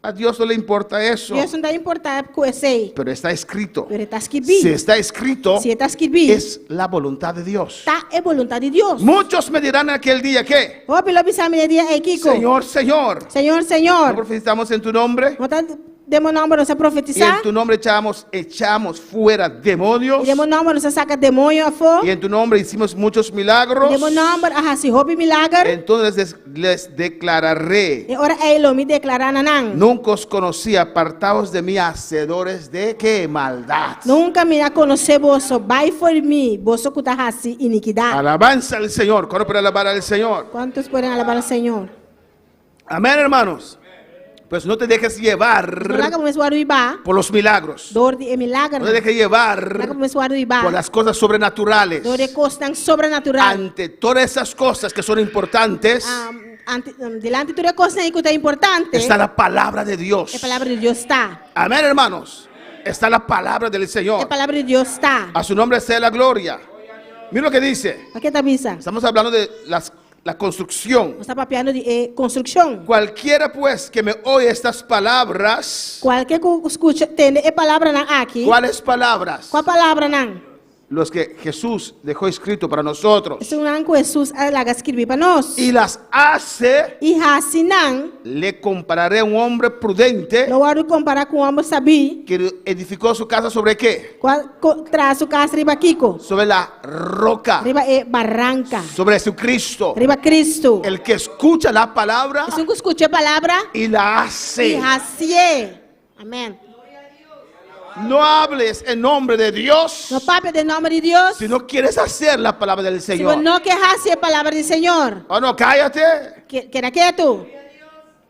A Dios no le importa eso. Dios no ta importá ku esei. Pero está escrito. Pero e ta skibí. Si está escrito, Si e ta skibí. es la voluntad de Dios. Ta e boluntat di Dios. Muchos me dirán en aquel día que, Hopi lo bisa mi e dia ei kiko. Señor, Señor, Señor, ¿no Señor. profetizamos en tu nombre? No ta den bo nòmber nos a Y profetisá. en tu nombre echamos, echamos fuera demonios. I den bo nòmber nos a saka demoño afó. Y en tu nombre hicimos muchos milagros. I den bo nòmber a hasi hopi milager. Entonces les, les declararé, E ora ei lo mi deklará na nan. nunca os conocí, apartaos de mí, hacedores de qué maldad. Nunka mi a konosé boso, bai for di mi, boso ku ta hasi inikidat. Alabanza al Señor. ¿Cuántos pueden alabar al Señor? ¿Cuántos pueden alabar al Señor? Amén, hermanos. Pues no te dejes llevar No laga bo mes wòrdu hibá por los milagros. dor di e milager. No te dejes No laga llevar bo mes wòrdu hibá por las cosas sobrenaturales. dor di e kosnan sobrenatural. Ante todas esas cosas que son importantes, Ante, dilanti tur e kosnan ei ku ta importante, está la palabra de Dios. e palabra di Dios ta. Amén, hermanos. Está la palabra del E Señor. palabra di Dios ta. A su nombre sea la gloria. Mira lo que dice. Kiko e ta bisa? Estamos hablando de las, la construcción. Nos ta papiando di e konstrukshon. Cualquiera pues que me oye estas palabras, Kualke ku skucha tende e palabranan aki. ¿cuáles palabras? Kua palabranan? Los que Jesús dejó escrito para nosotros. Esunnan ku Hesus a laga skirbí pa nos. Y las hace, I hasi nan, le compararé a un hombre prudente lo wòrdu kompará ku un hòmber sabí, que edificó su casa sobre qué? ku a traha su kas riba kiko? Sobre la roca, Riba e baranka. sobre Jesucristo. Riba Kristu. El que escucha la palabra Esun ku skucha e palabra y la hace. i hasié. Amèn. No hables en nombre de Dios No papia den nòmber di Dios. si no quieres hacer la palabra del Si bo Señor. no ke hasi e palabra di Señor. Oh no, cállate. Ke- Keda ketu.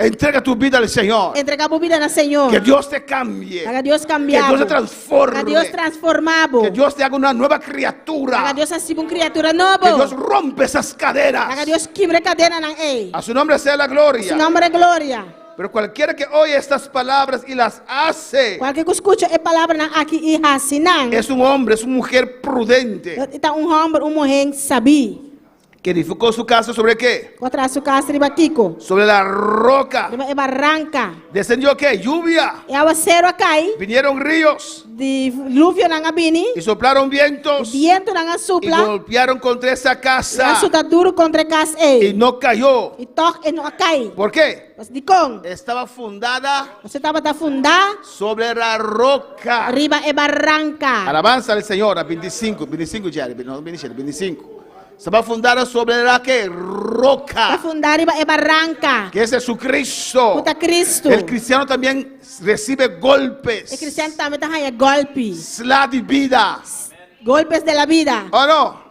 Entrega tu vida al Señor. Entregá bo bida na Señor. Que Dios te cambie. Laga Dios kambia Que bo. Dios te transforme. Laga Dios transformá bo. Que Dios te haga una nueva criatura. Laga Dios hasi bo un kriatura nobo. Que Dios rompe esas cadenas. Laga Dios kibra e kadenanan ei. A su nombre sea la gloria. Su nòmber gloria. Pero cualquiera que oye estas palabras y las hace, Kualke ku skucha e palabranan aki i hasi nan. es un hombre, es una mujer prudente. E ta un hòmber, un muhé sabí. Que edificó su casa sobre qué? Ku a traha su kas riba kiko? Sobre la roca. Riba e baranka. Descendió qué? Lluvia. E awaseru a kai. Vinieron ríos. Diluvionan a bini. Y soplaron vientos. Bientunan a Y supla. golpearon contra esa I a casa. suta duru kontra e kas ei. Y no cayó. I tòg e no a kai. ¿Por qué? Pas dikon? Estaba fundada Pasobra e tabata fundá sobre la roca. riba e baranka. Alabanza al Señor, a 25, 25 ya, no 27, 25. Estaba fundada sobre la que Ta roca, fundá riba e baranka. que es Jesucristo. Ku ta Cristo. El cristiano también recibe golpes. E kristian tambe ta haña gòlpi. Sla di vida. Golpes de la vida. ¿O no?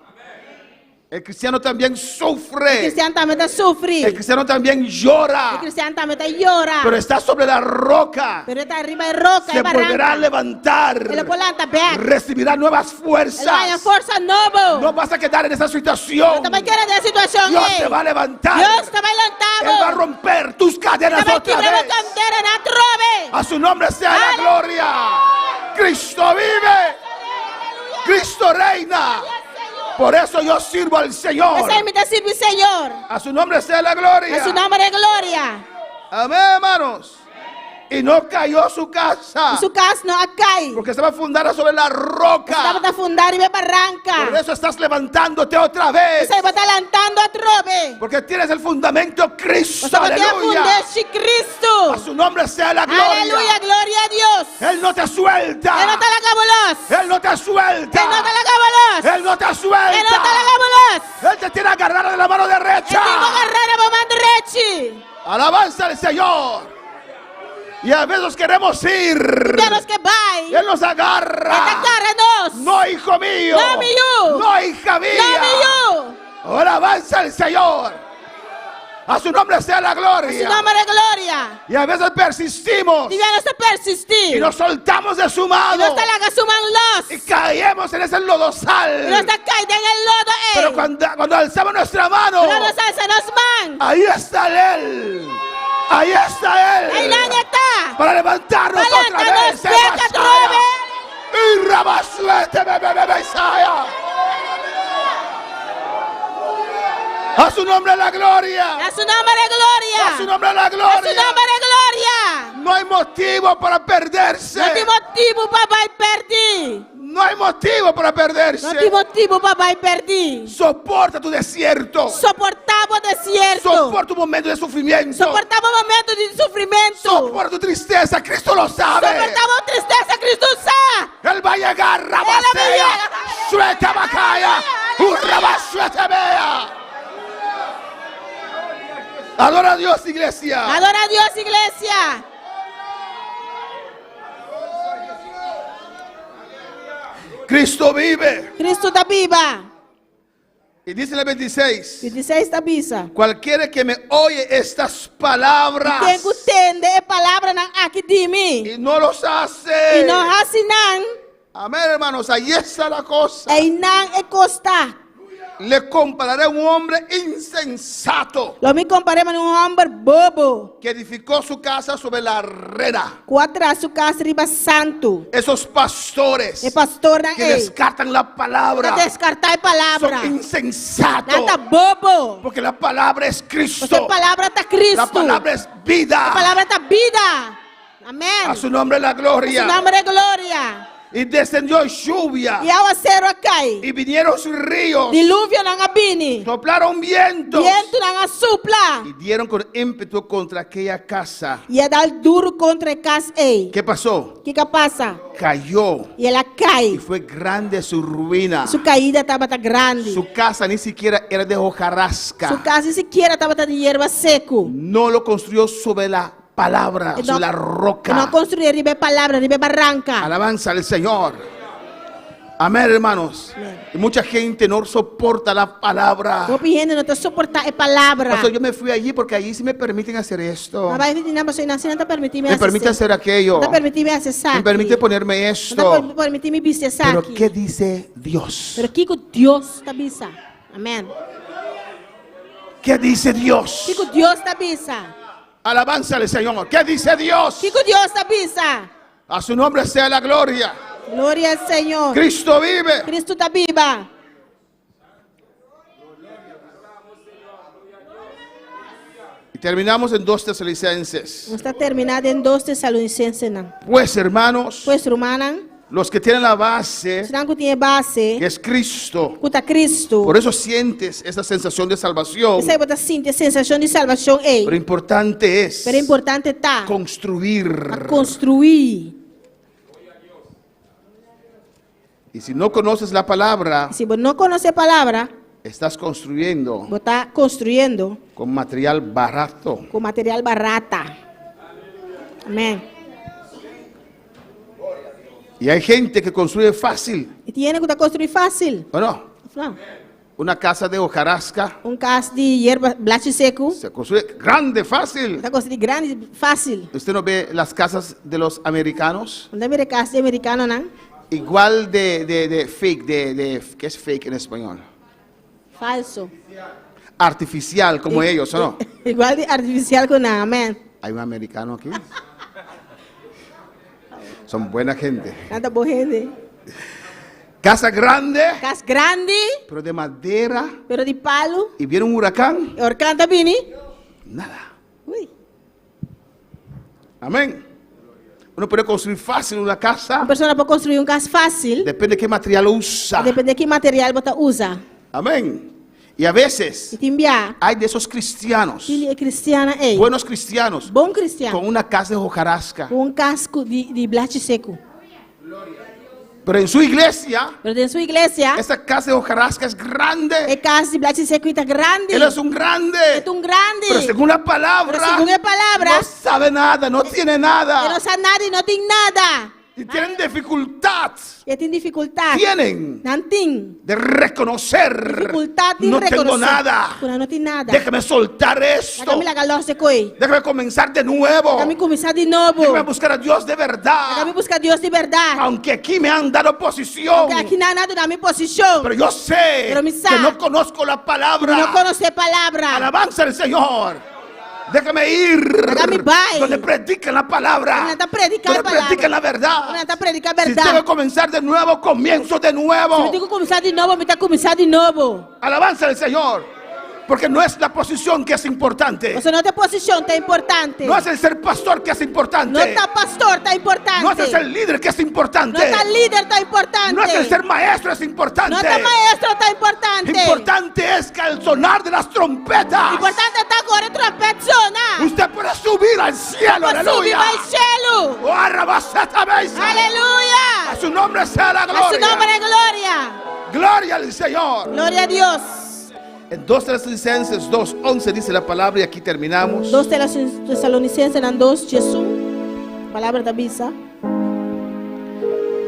El cristiano también sufre. E kristian tambe ta sufri. El cristiano también llora. E kristian tambe ta yora. Pero está sobre la roca. Pero e ta riba e roka, Se e volverá a baranka. levantar. E lo por lanta bèk. Recibirá nuevas E lo haña fuerzas. forsa nobo. No vas a quedar en esa situación. No ta bai keda den e situashon Dios ei. te va a levantar. Dios ta bai lanta Él va a bo. romper tus cadenas E ta bai otra kibra bo vez. kadenanan atrobe. A su nombre sea la gloria. Cristo vive. Cristo reina. Por eso yo sirvo al Señor. P'esei mi ta sirbi Señor. A su nombre sea la gloria. A su nòmber e gloria. Amén, hermanos. Y no cayó su casa. I su kas no a kai. Porque estaba fundada sobre la roca. Tabata fundá riba e baranka. Por eso estás levantándote otra vez. P'esei bo ta lantando atrobe. Porque tienes el fundamento Cristo. Pasobra bo tin e Aleluya. fundeshi Cristo. A su nombre sea la gloria. Aleluya, gloria a Dios. Él no te suelta. E no ta laga bo lòs. Él no te suelta. E no ta laga bo lòs. Él no te suelta. E no ta laga bo lòs. Él te tiene agarrado de la mano derecha. E tin bo gará na bo man drechi. Alabanza al Señor. Y a veces queremos ir. Tin nos ke bai. Él nos E ta agarra. gara nos. No, hijo mío. No, mi yu. No, hija mía. No, mi yu. Alabanza al Señor. A su nombre sea la gloria. A su nòmber e gloria. Y a veces persistimos. Tin bia nos ta persistí. Y nos soltamos de su mano. I nos ta laga su man lòs. Y caemos en ese lodosal. I nos ta kai den e lodo ei. Pero cuando, cuando alzamos nuestra mano. Pero nos alsa nos man. Ahí está Él. Ahí está Él. Einan e ta. Para levantarnos Pa otra lanta vez. nos bèk atrobe. Y rabasuete, be, be, be, Mesaya. A su nombre la gloria. A su nòmber e gloria. A su nombre la A su gloria. nòmber e gloria. No hay motivo para perderse. No tin motibu pa bai pèrdí. No hay motivo para perderse. No tin motibu pa bai pèrdí. Soporta tu desierto. Soportá bo desierto. Soporta tu momento de sufrimiento. Soportá bo momento di sufrimentu. Soporta tu tristeza. Cristo lo sabe. Soportá bo tristesa. Cristo sa. Él va a llegar. Rabasea. Suelta bacaya. Urrabasuete bea. Adora a Dios, iglesia. Adora a Dios, iglesia. Cristo vive. Cristo ta biba. Y dice el 26. 26 ta bisa. Cualquiera que me oye estas palabras. Ken ku tende e palabranan aki di mi. Y no los hace. I no hasi nan. Amén, hermanos. Ahí está la cosa. Einan e kos ta. Le compararé a un hombre insensato. Lo mi kompar'é mane un hòmber bobo. Que edificó su casa sobre la arena. Ku a traha su kas riba santu. Esos pastores. E pastornan Que ei. descartan la palabra. Ta deskartá e palabra. Son insensatos. Nan ta bobo. Porque la palabra es Cristo. Pasobra e palabra ta Cristo. La palabra es vida. E palabra ta bida. Amén. A su nombre la gloria. A su nombre gloria. Y descendió lluvia. I awaseru a kai. Y vinieron ríos. Diluvionan a bini. Soplaron vientos. Bientunan a supla. Y dieron con ímpetu contra aquella casa. I a dal duru kontra e kas ei. ¿Qué pasó? Kiko a pasa? Cayó. I el a kai. Y fue grande su ruina. Su kaida tabata grandi. Su casa ni siquiera era de hojarasca. Su kas ni sikiera tabata di yerba seku. No lo construyó sobre la. palabra, E sobre la E no a roca. konstruí riba e palabra, riba e baranka. Alabanza al Señor. Amén, hermanos. Amén. Y mucha gente no soporta la palabra. Hopi hende no ta soportá e palabra. Pastor, yo me fui allí porque allí sí me permiten hacer esto. Mi a bai einan pasobra einan sí nan ta permití mi Me hasi permite hacer aquello. Nan ta permití mi hasi esaki. Me permite ponerme Nan ta esto. permití mi bisti esaki. Pero ¿qué dice Dios? Pero kiko Dios ta bisa? Amén. ¿Qué dice Dios? Kiko Dios ta bisa? Alabanza al Señor. ¿Qué dice Dios? Kiko Dios ta bisa? A su nombre sea la gloria. Gloria al Señor. Cristo vive. Cristo ta biba. Y terminamos en 2 Tesalonicenses. Nos ta terminá den 2 Tesalonicensenan. Pues hermanos, Pues rumannan, los que tienen la base, esnan ku tin e base, que es Cristo, ku ta Cristo. por eso sientes esa sensación de salvación. P'esei bo ta sinti e sensashon di salbashon ei. Pero importante es Pero importante ta construir. pa konstruí. Y si no conoces la palabra, Si bo no konosé e palabra, estás construyendo bo ta konstruyendo con material barato. ku material barata. Amèn. Y hay gente que construye fácil, I tin hende ku ta konstruí fásil. ¿o no? No. Una casa de hojarasca Un kas di yerba blachi seku. se construye grande, fácil. Ta konstruí grandi, fásil. ¿Usted no ve las casas de los americanos? Bo no ta mira kas di amerikanonan? Igual de, de, de fake, de, de, ¿qué es fake en español? Falso. Artificial, como ellos, ¿o no? Igual di artifisial ku nan, amèn. Hay un americano aquí. Son buena gente. Nan ta bon hende. Casa grande, Kas grandi, pero de madera. pero di palu. Y viene un huracán, E orkan ta bini. nada. Ui. Amén. Uno puede construir fácil una casa. Un persona por construí un kas fásil. Depende de qué material usa. Depende di ki material bo ta usa. Amén. Y a veces I tin bia. hay de esos cristianos, Tin di e kristiannan ei. buenos cristianos, Bon kristian. con una casa de hojarasca. Ku un kas di, di blachi seku. Pero en su iglesia, Pero den su iglesia, esa casa de hojarasca es grande. e kas di blachi seku ta grandi. Él es un grande. E ta un grandi. Pero según la palabra, Pero segun e palabra, no sabe nada, no tiene E nada. no sa nada i no tin nada. Y tienen dificultad. E tin difikultat. Tienen Nan tin. de reconocer. Difikultat di No tengo rekonosé. nada. Ku nan no tin nada. Déjame soltar esto. Laga mi laga lòs e kos ei. Déjame comenzar de nuevo. Laga mi kuminsá di nobo. Déjame buscar a Dios de verdad. Laga mi buska Dios di bèrdat. Aunque aquí me han dado posición. Aunke aki nan a duna mi posishon. Pero yo sé Pero mi sa que no conozco la palabra. Mi no konosé palabra. Alabanza al Señor. Déjame ir. Laga mi bai. Donde predican la palabra. Donde ta prediká Donde palabra. predican la verdad. Donde ta prediká Si bèrdat. tengo que comenzar de nuevo, comienzo de nuevo. Si mi tin ku kuminsá di nobo, mi ta kuminsá di nobo. Alabanza al Señor. Porque no es la posición que es importante. Pasobra no ta e posishon ta importante. No es el ser pastor que es importante. No ta pastor ta importante. No es el ser líder que es importante. No ta lider ta importante. No es el ser maestro es importante. No ta maestro ta importante. Importante es que al sonar de las trompetas. Importante ta ku ora tròmpèt zona. Usted puede subir al cielo. Por subi Aleluya. bai shelu. Oh, arrabaseta beisa. Aleluya. A su nombre sea la A su gloria. nombre gloria. Gloria al Señor. Gloria a Dios. En 2 Tesalonicenses 2:11 dice la palabra y aquí terminamos. 2 Tesalonicensenan 2, 11. Palabra ta bisa.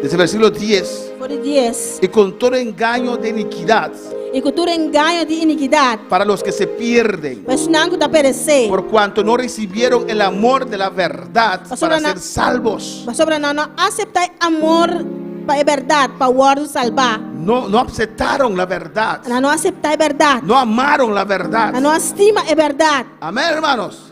Desde el versículo 10. For di 10. Y con todo engaño de iniquidad I ku tur engaño di inikidat. para los que se pierden, Pa esnan ku ta peresé. por cuanto no recibieron el amor de la verdad Pastor para Ana- ser salvos. Pasobra nan no a aseptá e amor pa e bèrdat, pa wòrdu salbá. No, no aceptaron la verdad. Nan no a aseptá e bèrdat. No amaron la verdad. Nan no a stima e bèrdat. Amén, hermanos.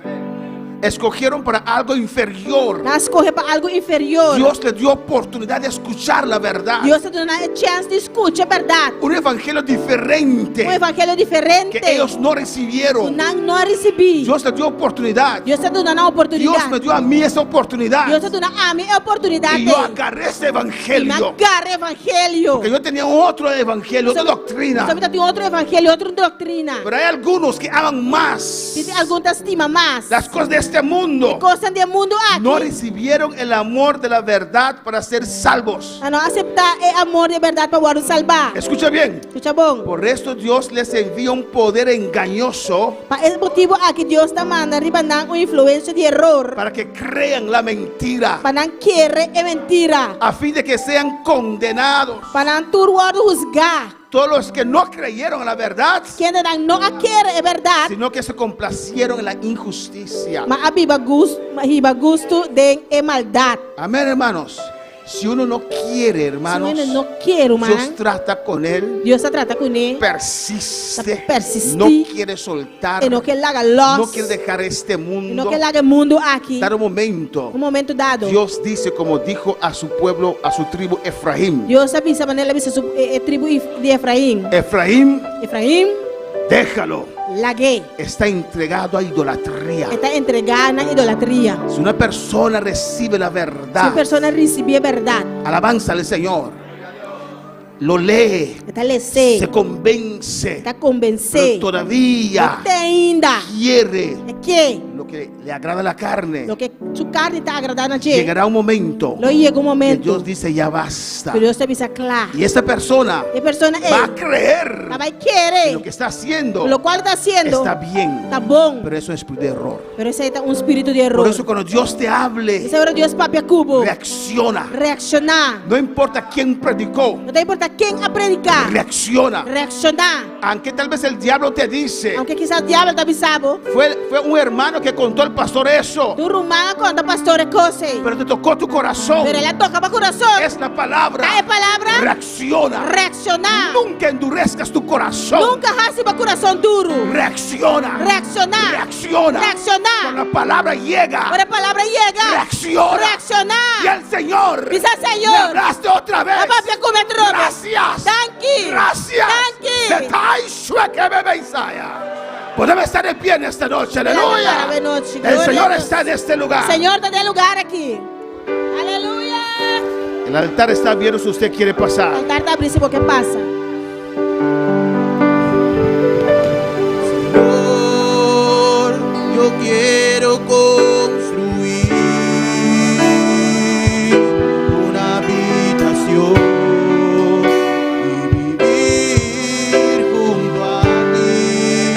Escogieron para algo inferior. Nan a skohe pa algu inferior. Dios les dio oportunidad de escuchar la verdad. Dios a duna nan e chèns di skucha e bèrdat. Un evangelio diferente. Un evangelio diferente. Que ellos no recibieron. Ku nan no a risibí. Dios les dio oportunidad. Dios a duna nan oportunidat. Dios me dio a mí esa oportunidad. Dios a duna ami e oportunidat. Y yo agarré ese evangelio. I mi a gara e evangelio. Porque yo tenía otro evangelio, otra doctrina. Mi tabatin otro evangelio, otro doktrina. Pero hay algunos que aman más. Tin algun ta stima mas. Las cosas de este mundo Kosnan di e mundu aki. no recibieron el amor de la verdad para ser salvos. Nan no a aseptá e amor di e bèrdat pa wòrdu salbá. Escucha bien. Skucha bon. Por esto Dios les envía un poder engañoso Pa e motibu aki Dios ta manda riba nan un influensia di eror. para que crean la mentira. Pa nan kere e mentira. A fin de que sean condenados. Pa nan tur wòrdu husgá. Todos los que no creyeron a la verdad. Kendenan no a kere e bèrdat. Sino que se complacieron en la injusticia. Ma a biba gus, ma hiba gustu den e maldat. Amén, hermanos. Si uno no quiere, hermanos, Si un hende no kier, rumannan, Dios trata con él. Dios ta trata kuné. Persiste. Ta persistí. No quiere soltar. E no ke laga lòs. No quiere dejar este mundo. E no ke laga e mundu aki. Dar un momento. Un momento dado. Dios dice como dijo a su pueblo, a su tribu Efraín. Dios a bisa manera el a bisa su e tribu di Efraín. Efraín. Efraín. Déjalo. Lag'é. Está entregado a idolatría. E ta entregá na idolatria. Si una persona recibe la verdad. Si un persona risibí e bèrdat. Alabanza al Señor. Lo lee. E ta les'é. Se convence. E ta konvensé. Pero todavía. Pero te ainda. Quiere. E ke. Lo que le agrada la carne. Loke su karni ta agradá na dje. Llegará un momento. Lo yega un momento. Que Dios dice ya basta. Ku Dios ta bisa kla. Y esta persona. E persona ei. Va a creer. Ta bai kere. Que lo que está haciendo. Lo kual ta hasiendo. Está bien. Ta bon. Pero eso es espíritu de error. Pero esei ta un spiritu di eror. Por eso cuando Dios te hable. Esei ora Dios papia ku bo. Reacciona. Reakshoná. No importa quién predicó. No ta importa ken a prediká. Reacciona. Reakshoná. Aunque tal vez el diablo te dice. Aunke kisas diabel ta bisa bo. Fue, fue un hermano que contó al pastor eso. Ta un ruman a konta pastor e kos ei. Pero te tocó tu corazón. Pero el a toka bo kurason. Es la palabra. Ta e palabra. Reacciona. Reakshoná. Nunca endurezcas tu corazón. Nunka hasi bo kurason duru. Reacciona. Reakshoná. Reacciona. Reakshoná. Cuando la palabra llega. Ora e palabra yega. Reacciona. Reakshoná. Y el Señor. Bisa Señor. Me hablaste otra vez. Bo a papia ku mi atrobe. Gracias. Danki. Gracias. Danki. Se shueke bebe Isaya. Podemos estar de pie en esta noche. Aleluya. El Señor está en este lugar. Señor ta den e lugar aki. Aleluya. El altar está abierto si usted quiere pasar. Altar ta abrí si bo ke pasa. Señor, yo quiero construir una habitación y vivir junto a ti.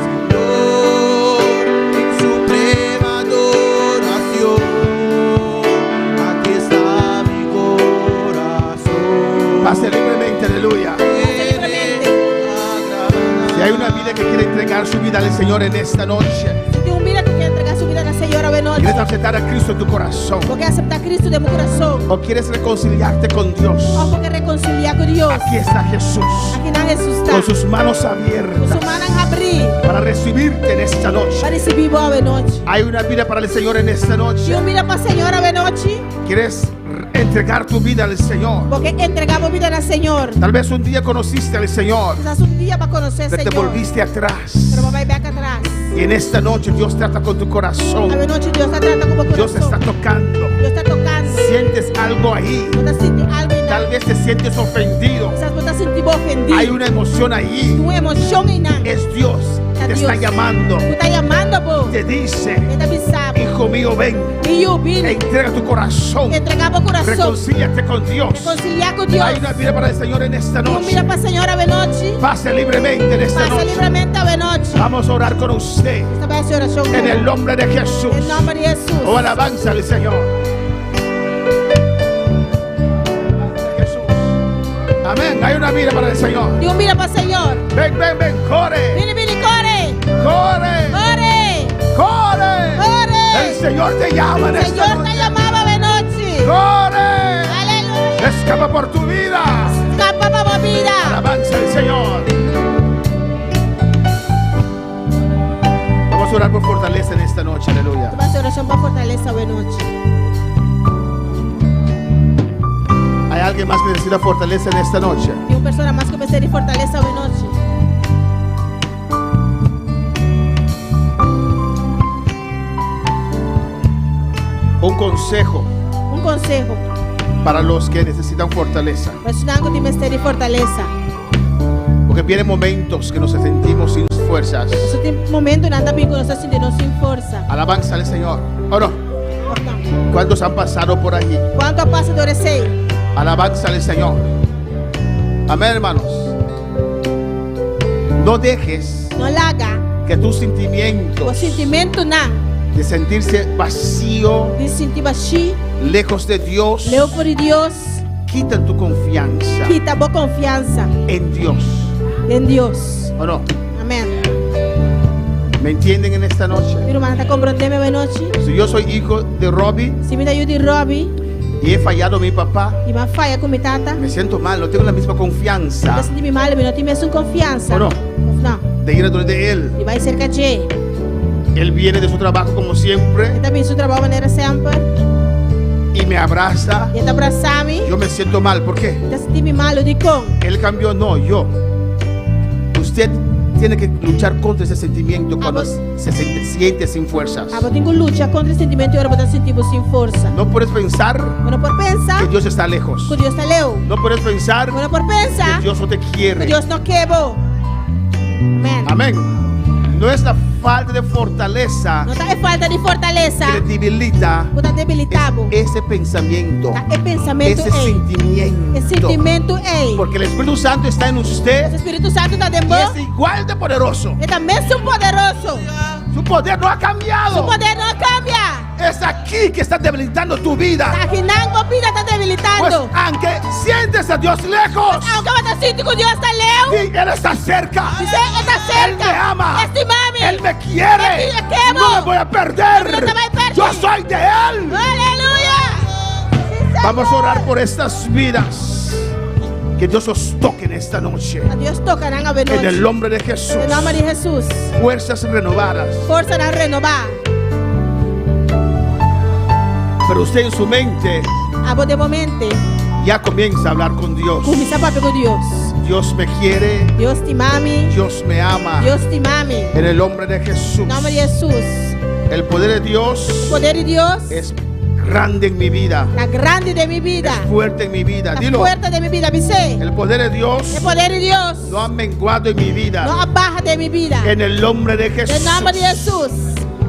Señor, en suprema adoración, aquí está mi corazón. Pase libremente, aleluya. Pase libremente. Si hay una vida que quiere entregar su vida al Señor en esta noche. Si tin un bida ku ke entregá su bida na Señor awe nochi. Quieres aceptar a Cristo en tu corazón. Bo ke aseptá Kristu den bo kurason. O quieres reconciliarte con Dios. Òf bo ke rekonsiliá ku Dios. Aquí está Jesús. Akinan Hesus ta. Con sus manos Ku abiertas. su mannan habrí. Para recibirte en esta noche. Pa risibí bo awe nochi. Hay una vida para el Señor en esta noche. Tin un bida pa Señor awe nochi. Quieres entregar tu vida al Señor. Bo ke entregá bo bida na Señor. Tal vez un día conociste al Señor. Kisas un dia bo a konosé Pero te Señor. volviste atrás. Pero bo a bai bèk atras. Y en esta noche Dios trata con tu corazón. Awe nochi Dios ta trata ku bo Dios kurason. está tocando. Dios ta tokando. Sientes algo ahí. Bo ta sinti algu einan. Tal vez te sientes ofendido. Kisas bo ta sinti bo ofendí. Hay una emoción ahí. Un emoshon einan. Es Dios Ta te está Dios. llamando. Ku ta yamando bo. Te dice, E ta bisa bo. hijo mío, ven. Mi yu, bini. Entrega tu corazón. Entregá bo kurason. Reconcíliate con Dios. Rekonsiliá ku Dios. Hay una vida para el Señor en esta Un noche. bida pa Señor awe nochi. Pase libremente en esta Pasa noche. libremente awe nochi. Vamos a orar con usted. Nos ta bai hasi orashon. En el nombre de Jesús. Den nòmber di Hesus. Oh, alabanza al Señor. Jesús. Amén. Hay una vida para el Señor. Tin un bida pa Señor. Ven, ven, ven. Corre. Bini, bini, kore. Corre. Kore. Corre. Kore. El Señor te llama en esta Señor ta noche. yama bo awe nochi. Corre. Aleluya. Escapa por tu vida. Skapa pa bo bida. Alabanza al Señor. Vamos a orar por fortaleza en esta noche. Aleluya. Nos ta bai hasi orashon pa fortalesa awe nochi. Hay alguien más que necesita fortaleza en esta noche. Tin un persona mas ku mester di fortalesa awe nochi. Un consejo. Un konseho. Para los que necesitan fortaleza. Pa esnan ku tin mester di fortalesa. Porque vienen momentos que nos sentimos sin fuerzas. Paso tin momentonan ta bin ku nos ta sinti nos sin forsa. Alabanza al Señor. ¿O no? Òf no? ¿Cuántos han pasado por allí? Kuantu a pasa dor esei? Alabanza al Señor. Amén, hermanos. No dejes No laga que tus bo sentimientos sintimentunan de sentirse vacío, di sinti bashí, lejos de Dios, leu for di Dios, quitan tu confianza kita bo konfiansa en Dios. den Dios. ¿O no? Amèn. ¿Me entienden en esta noche? Mi rumannan ta komprondé mi awe nochi? Si yo soy hijo de Robbie Si mi ta yu di Robbie y he fallado a mi papá, i mi a faya ku mi tata, me siento mal, no tengo la misma mi confianza ta sinti mi malu, mi no tin mesun konfiansa. ¿O no? Òf no? De ir a donde él. Di bai serka dje. Él viene de su trabajo como siempre E ta bin su trabou manera semper y me abraza. i e ta brasa mi. Yo me siento mal, ¿por qué? Mi ta sinti mi malu. Dikon? Él cambió, no, yo. Usted tiene que luchar contra ese sentimiento cuando Abo- se siente sin fuerzas. Abo tin ku lucha kontra e sentimentu ora bo ta sinti bo sin forsa. No puedes pensar Bo no por pensa que Dios está lejos. ku Dios ta leu. No puedes pensar Bo no por pensa que Dios no te ku quiere. Dios no ke bo. Amèn. Amén. No es la falta de fortaleza No ta e falta di fortalesa que le debilita, ku ta debilitá bo. es ese pensamiento, Ta e pensamentu ese ei. sentimiento. E sintimentu ei. Porque el Espíritu Santo está en usted E Spiritu Santu ta den y bo. es igual de poderoso. E ta mesun poderoso. Su poder no ha cambiado. Su poder no a kambia. Es aquí que está debilitando tu vida. Ta akinan bo bida ta Pues debilitando. aunque sientes a Dios lejos, Aunke bo ta sinti ku Dios ta leu, sí, Él está cerca. Bis'é, E ta Él me serka. ama. E stima mi. Él me quiere. E ke bo. No me voy a perder. Mi no ta bai pèrdè. Yo soy de Él. Aleluya! Sí, Vamos a Señor. orar por estas vidas. Que Dios os toque en esta noche. A Dios toka nan awe En el nochi. nombre de Jesús. Den nòmber di Hesus. Fuerzas renovadas. Forsanan renobá. Pero usted en su mente Abo den bo mente ya comienza a hablar con Dios. kuminsá papia ku Dios. Dios me quiere. Dios stima mi. Dios me ama. Dios stima mi. En el nombre de Jesús. Nòmber di Hesus. El poder de Dios Poder di Dios es grande en mi vida. ta grandi den mi bida. Es fuerte en mi vida. Ta Dilo. fuerte den mi bida. Bis'é. El poder de Dios E poder di Dios no ha menguado en mi vida. no a baha den mi bida. En el nombre de Jesús. Den nòmber di Hesus.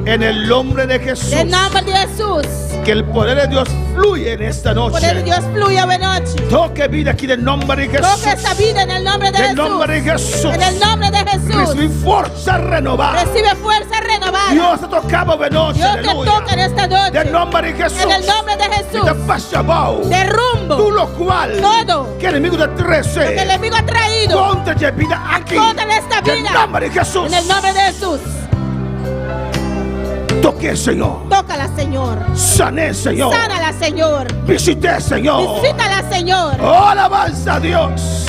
En el nombre de Jesús. Den nòmber di Hesus. Que el poder de Dios fluye en esta noche. Poder di Dios flui awe nochi. Toque vida aquí en el nombre de Jesús. Toka esta bida den nòmber di En el nombre de Hesus. Jesús. Den nòmber di Hesus. Recibí fuerza renovada. Risibí forsa renobá. Dios te tocaba de noche. Dios te aleluya. toka den esta nochi. En nombre de Jesús. Den nòmber di Hesus. Y te pasa abajo. Derumbo. Tur lokual. Todo. Ku enemigu a trese. Loke enemigu a trese. Kontra e bida aki. Kontra esta En bida. nombre de Jesús. Den nòmber di Hesus. Toke, Señor. Tócala, Señor. San'é, Señor. Sánala, Señor. Bishit'é, Señor. Visítala, Señor. Oh, alabanza a Dios.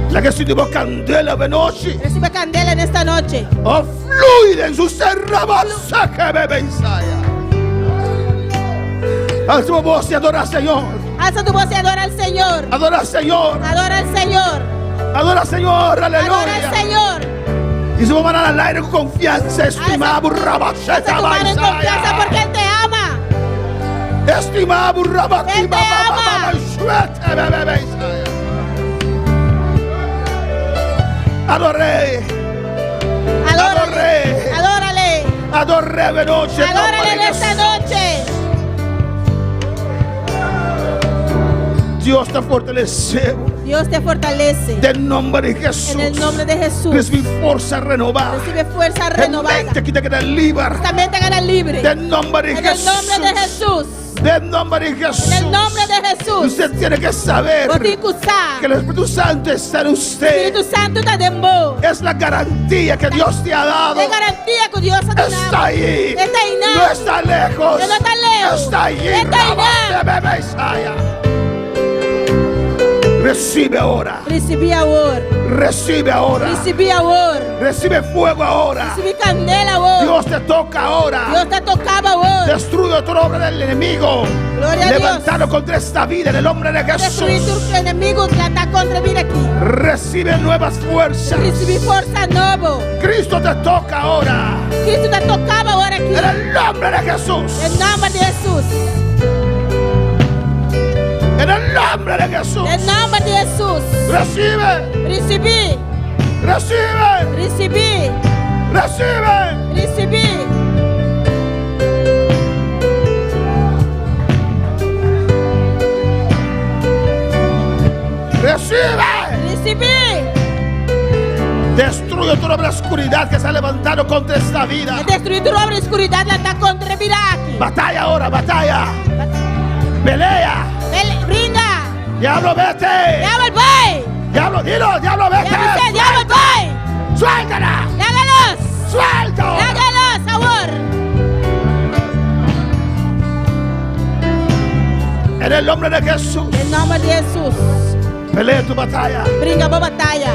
Laga e sinti kandela awe nochi. Recibe candela en esta noche. Oh, fluye en su ser que bebe Isaya. Alza tu voz y adora al Señor. Alza tu voz y adora al Señor. Adora al Señor. Adora al Señor. Adora al Señor. Adora Aleluya. al Señor. Y su mano al aire con confianza, estimado Alza tu mano en confianza porque Él te ama. Estimado Él te ama. Adoré. Adórale. Adórale. Adoré de noche. Adórale en esta noche. Dios te fortalece. Dios te fortalece. Den nòmber di Hesus. En el nombre de Jesús. Risibí forsa renobá. Recibe fuerza renovada. Mente aki ta keda liber. Esta mente queda libre. Den nòmber di En el Jesús. nombre de Jesús. Den nòmber di Jesús. En el nombre de Jesús. Usted tiene que saber Bo tin ku sa. que el Espíritu Santo está en usted. Spiritu Santu ta den bo. Es la garantía que Dios te ha dado. E garantia ku Dios a duna. Está ahí. Está ahí, No está lejos. No ta leu. Está allí. Está ahí. Recibe ahora. Risibí awor. Recibe ahora. Risibí awor. Recibe fuego ahora. Risibí kandela awor. Dios te toca ahora. Dios ta toka bo awor. Destruye toda obra del enemigo. Gloria a Dios. Levantado contra esta vida en el nombre de Jesús. Destruí tur enemigu lantá kontra e bida aki. Recibe nuevas fuerzas. Risibí forsa nobo. Cristo te toca ahora. Kristu ta toka bo awor aki. En el nombre de Jesús. Den nòmber di Hesus. En el nombre de Jesús. Den nòmber di Hesus. Recibe. Risibí. Recibe. Risibí. Recibe. Risibí. Recibe. Risibí. Destruye toda la oscuridad que se ha levantado contra esta vida. Mi ta destruí tur obra di skuridat lantá kontra e bida aki. Batalla ahora, batalla. Pelea. Pele, bringa. Diablo, vete. Diabel bai. Diablo, dilo, diablo, vete. Diabel, diabel bai. Suéltala. Laga los. Suelta. ahora. Laga los, awor. En el nombre de Jesús. Den nòmber di Hesus. Pelea tu batalla. Bringa bo bataya.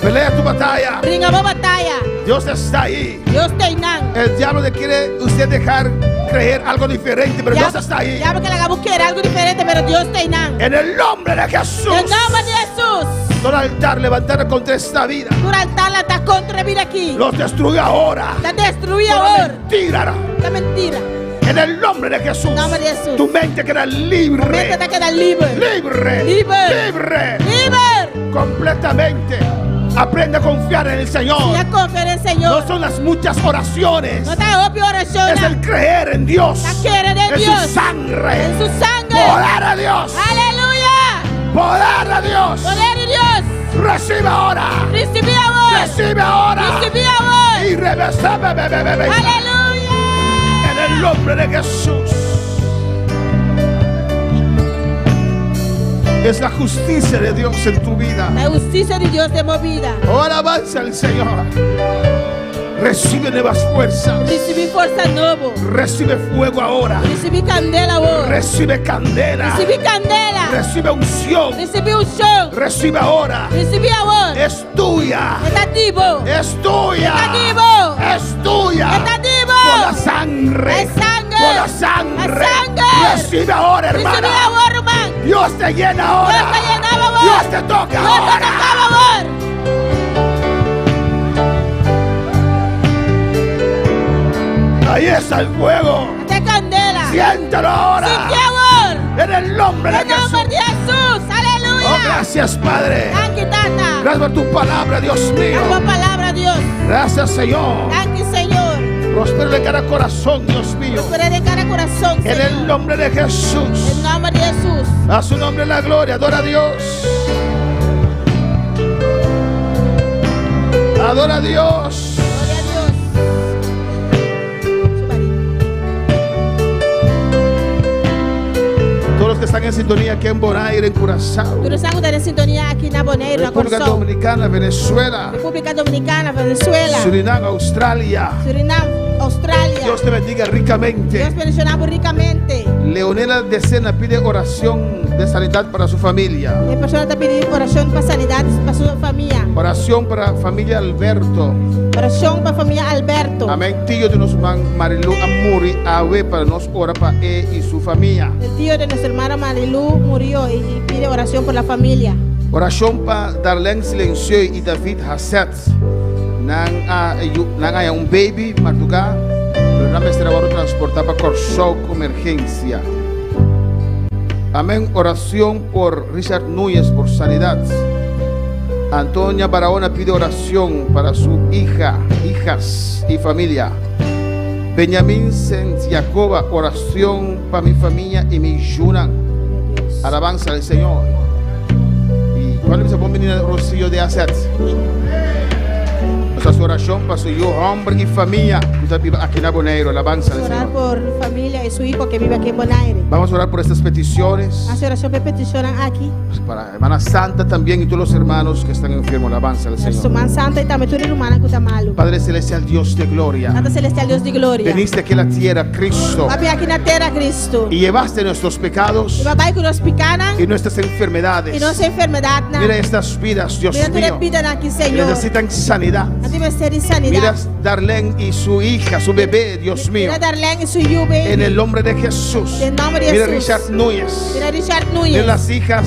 Pelea tu batalla. Bringa bo bataya. Dios está ahí. Dios ta einan. El diablo le quiere usted dejar creer algo diferente, pero Dios está ahí. Diabel ke laga bo kere algu diferente, pero Dios ta einan. En el nombre de Jesús. Den nòmber di Hesus. Todo altar levantado contra esta vida. Tur altar lantá kontra e bida aki. Los destruye ahora. Ta destruí Toda awor. mentira. Ta mentira. En el nombre de Jesús. Nombre de Jesús. Tu mente queda libre. Mente ta keda liber. Libre. Liber. Libre. Liber. Completamente. Aprende a confiar en el Señor. Siña konfia den Señor. No son las muchas oraciones. No ta hopi orashon. Es el creer en Dios. Ta kere den En Dios. su sangre. Den su sanger. Poder de Dios. Aleluya. Poder de Dios. Poder di Dios. Recibe ahora. Risibí awor. Recibe ahora. Risibí awor. Y recibe. Aleluya. En el nombre de Jesús. Es la justicia de Dios en tu vida. Ta hustisia di Dios den bo bida. Ahora avanza el Señor. Recibe nuevas fuerzas. Risibí forsa nobo. Recibe fuego ahora. Risibí kandela awor. Recibe candela. Risibí kandela. Recibe unción. Risibí unshon. Recibe ahora. Risibí awor. Es tuya. E ta di bo. Es tuya. E ta di bo. Es tuya. E ta di bo. Por la sangre. E sanger. Por la sangre. E sanger. Recibe ahora, Risibí hermana. awor, ruman. Dios te llena ahora. Dios ta yena bo awor. Dios te toca Dios ta ahora. toka bo awor. Ahí está el fuego. E kandela. Siéntelo ahora. Sinti awor. En el nombre de Den nòmber Jesús. di Hesus. Aleluya. Oh, gracias, Padre. Danki, Tata. Gracias por tu palabra, Dios mío. Danki pa bo palabra, Dios. Gracias, Señor. Danki, Señor. Prospera de kada kurason, Dios mío. Prosperá den kada kurason, En Señor. el nombre de Jesús. Den nòmber di Hesus. A su nombre la gloria. Adora a Dios. Adora a Dios. Gloria a Dios. Su marido. Todos los que están en sintonía aquí en Bonaire, en Curazao, Tur esnan ku ta den sintonia aki na Boneiru, na República Kòrsou. Dominicana, Venezuela, Repúblika Dominikana, Venezuela, Surinam, Australia. Surinam, Australia. Dios te bendiga ricamente. Dios bendishoná bo rikamente. Leonela de Sena pide oración de sanidad para su familia. E persona ta pidi orashon pa sanidat pa su famia. Oración para familia Alberto. Orashon pa famia Alberto. Amén. Tio di nos ruman Marilu a muri awe pa nos ora pa e i su famia. El tío de nuestra hermana Marilu murió y pide oración por la familia. Orashon pa Darlene Silencio i David Hasset. Nan a nan a un baby mardugá, pero nan mester a wòrdu transportá pa Kòrsou ku emergensia. Amén. Oración por Richard Núñez por sanidad. Antonia Barahona pide oración para su hija, hijas y familia. Benjamin Sentiacoba, oración para mi familia y mi yunan. Alabanza al Señor. Y cuando se pone venir Rocío de Aset. Nos hasi orashon pa su yu hòmber i famia ku ta biba aki na Boneiru. Alabansa al Orar Señor. por familia y su hijo que vive aquí en Bonaire. Vamos a orar por estas peticiones. Hasi orashon pa e petishonnan aki. Para hermana Santa también y todos los hermanos que están enfermos. Alabanza al Señor. Ruman Santa i tambe tur rumannan ku ta malu. Padre Celestial, Dios de gloria. Tata Celestial, Dios di gloria. Veniste aquí a la tierra, Cristo, B'a bin aki na tera, Cristo. y llevaste nuestros pecados I b'a bai ku nos pikánan y nuestras enfermedades. i nos enfermedatnan. Mira estas vidas, Dios Mira tur mío. bidanan aki, Señor. Necesitan sanidad. Nan tin mester di sanidat. Mira Darlene y su hija, su bebé, Dios mío. Mira Darlene i su yu baby. En el nombre de Jesús. Den nòmber di Mira Hesus. Richard Núñez. Mira Richard Mira Núñez. las hijas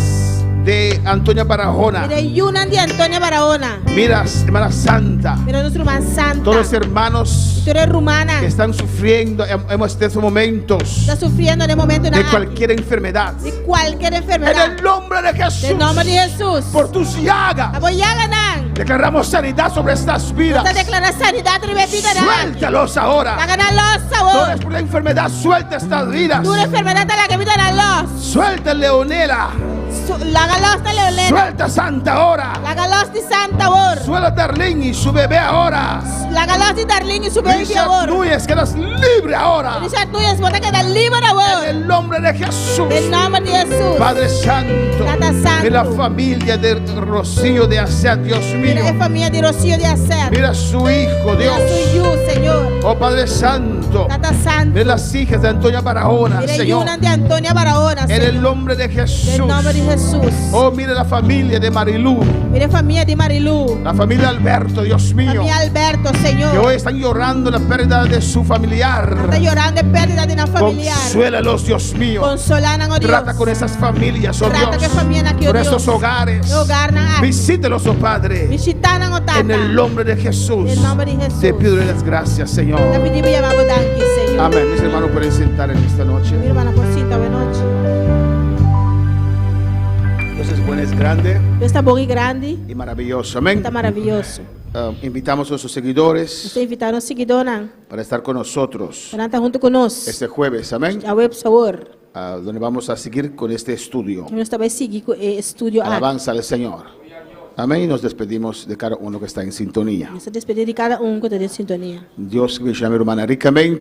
de Antonia Barahona. Mira yunan di Antonia Barahona. Mira, hermana Santa. Mira nos ruman Santa. Todos los hermanos Tur e rumannan. que están sufriendo en, en estos momentos Ta sufriendo den e momentonan de aki. cualquier enfermedad. Di kualke En enfermedat. el nombre de Jesús. Den nòmber di Hesus. Por tus llagas. Pa bo yaganan. Declaramos sanidad sobre estas vidas. Ta deklará sanidat riba e bidanan. Suéltalos ahora. Laga nan lòs Toda awor. por la enfermedad, suelta estas vidas. Tur enfermedat ta laga e bidanan lòs. Suelta Leonela. Laga lòs na Leonela. Suelta Santa ahora. Laga lòs di Santa awor. Suelta Darlene y su bebé ahora. Laga lòs di Darlene i su baby Richard awor. Núñez, quedas libre ahora. Richard Núñez, bo ta keda liber awor. En el nombre de Jesús. Den nòmber di Hesus. Padre Santo. Tata Santo. De la familia de Rocío de Aset, Dios mío. Mira e famia di Rocío de Aset. Mira su hijo, Mira Dios. su yu, Señor. Oh Padre Santo. Tata Santo. Mira las hijas de Antonia Barahona, Mira Señor. yunan di Antonia Barahona, En Señor. el nombre de Jesús. Den nòmber di Hesus. Oh, mira la familia de Marilú. Mira e famia di Marilú. La familia Alberto, Dios mío. Famia Alberto, Señor. Que hoy están llorando la pérdida de su familiar. Ta yorando e pèrdida di nan familiar. Consuélalos, Dios mío. Konsolá nan, oh Dios. Trata con esas familias, oh Trata Dios. ku e famianan aki, oh Con Dios. esos hogares. E hogarnan aki. Visítelos, oh Padre. Bishitá nan, oh Tata. En el nombre de Jesús. Den nòmber di Hesus. Te pido las gracias, Señor. Ta pidi i yama bo danki, Señor. Amén. Mis hermanos pueden sentar en esta noche. Mi rumannan por sinta awe nochi. Dios es bueno, es grande Dios ta bon i grandi. y maravilloso. Amén. Ta maravioso. Invitamos a nuestros seguidores Nos ta invitá nos siguidónan para estar con nosotros pa nan ta huntu ku nos. este jueves. Amén. Djaweps awor. Ah, donde vamos a seguir con este estudio. Nos ta bai sigui ku e estudio aki. Alabanza al Señor. Amén. Y nos despedimos de cada uno que está en sintonía. Nos ta despedí di kada un ku ta den sintonia. Dios bendiga a mi hermana ricamente.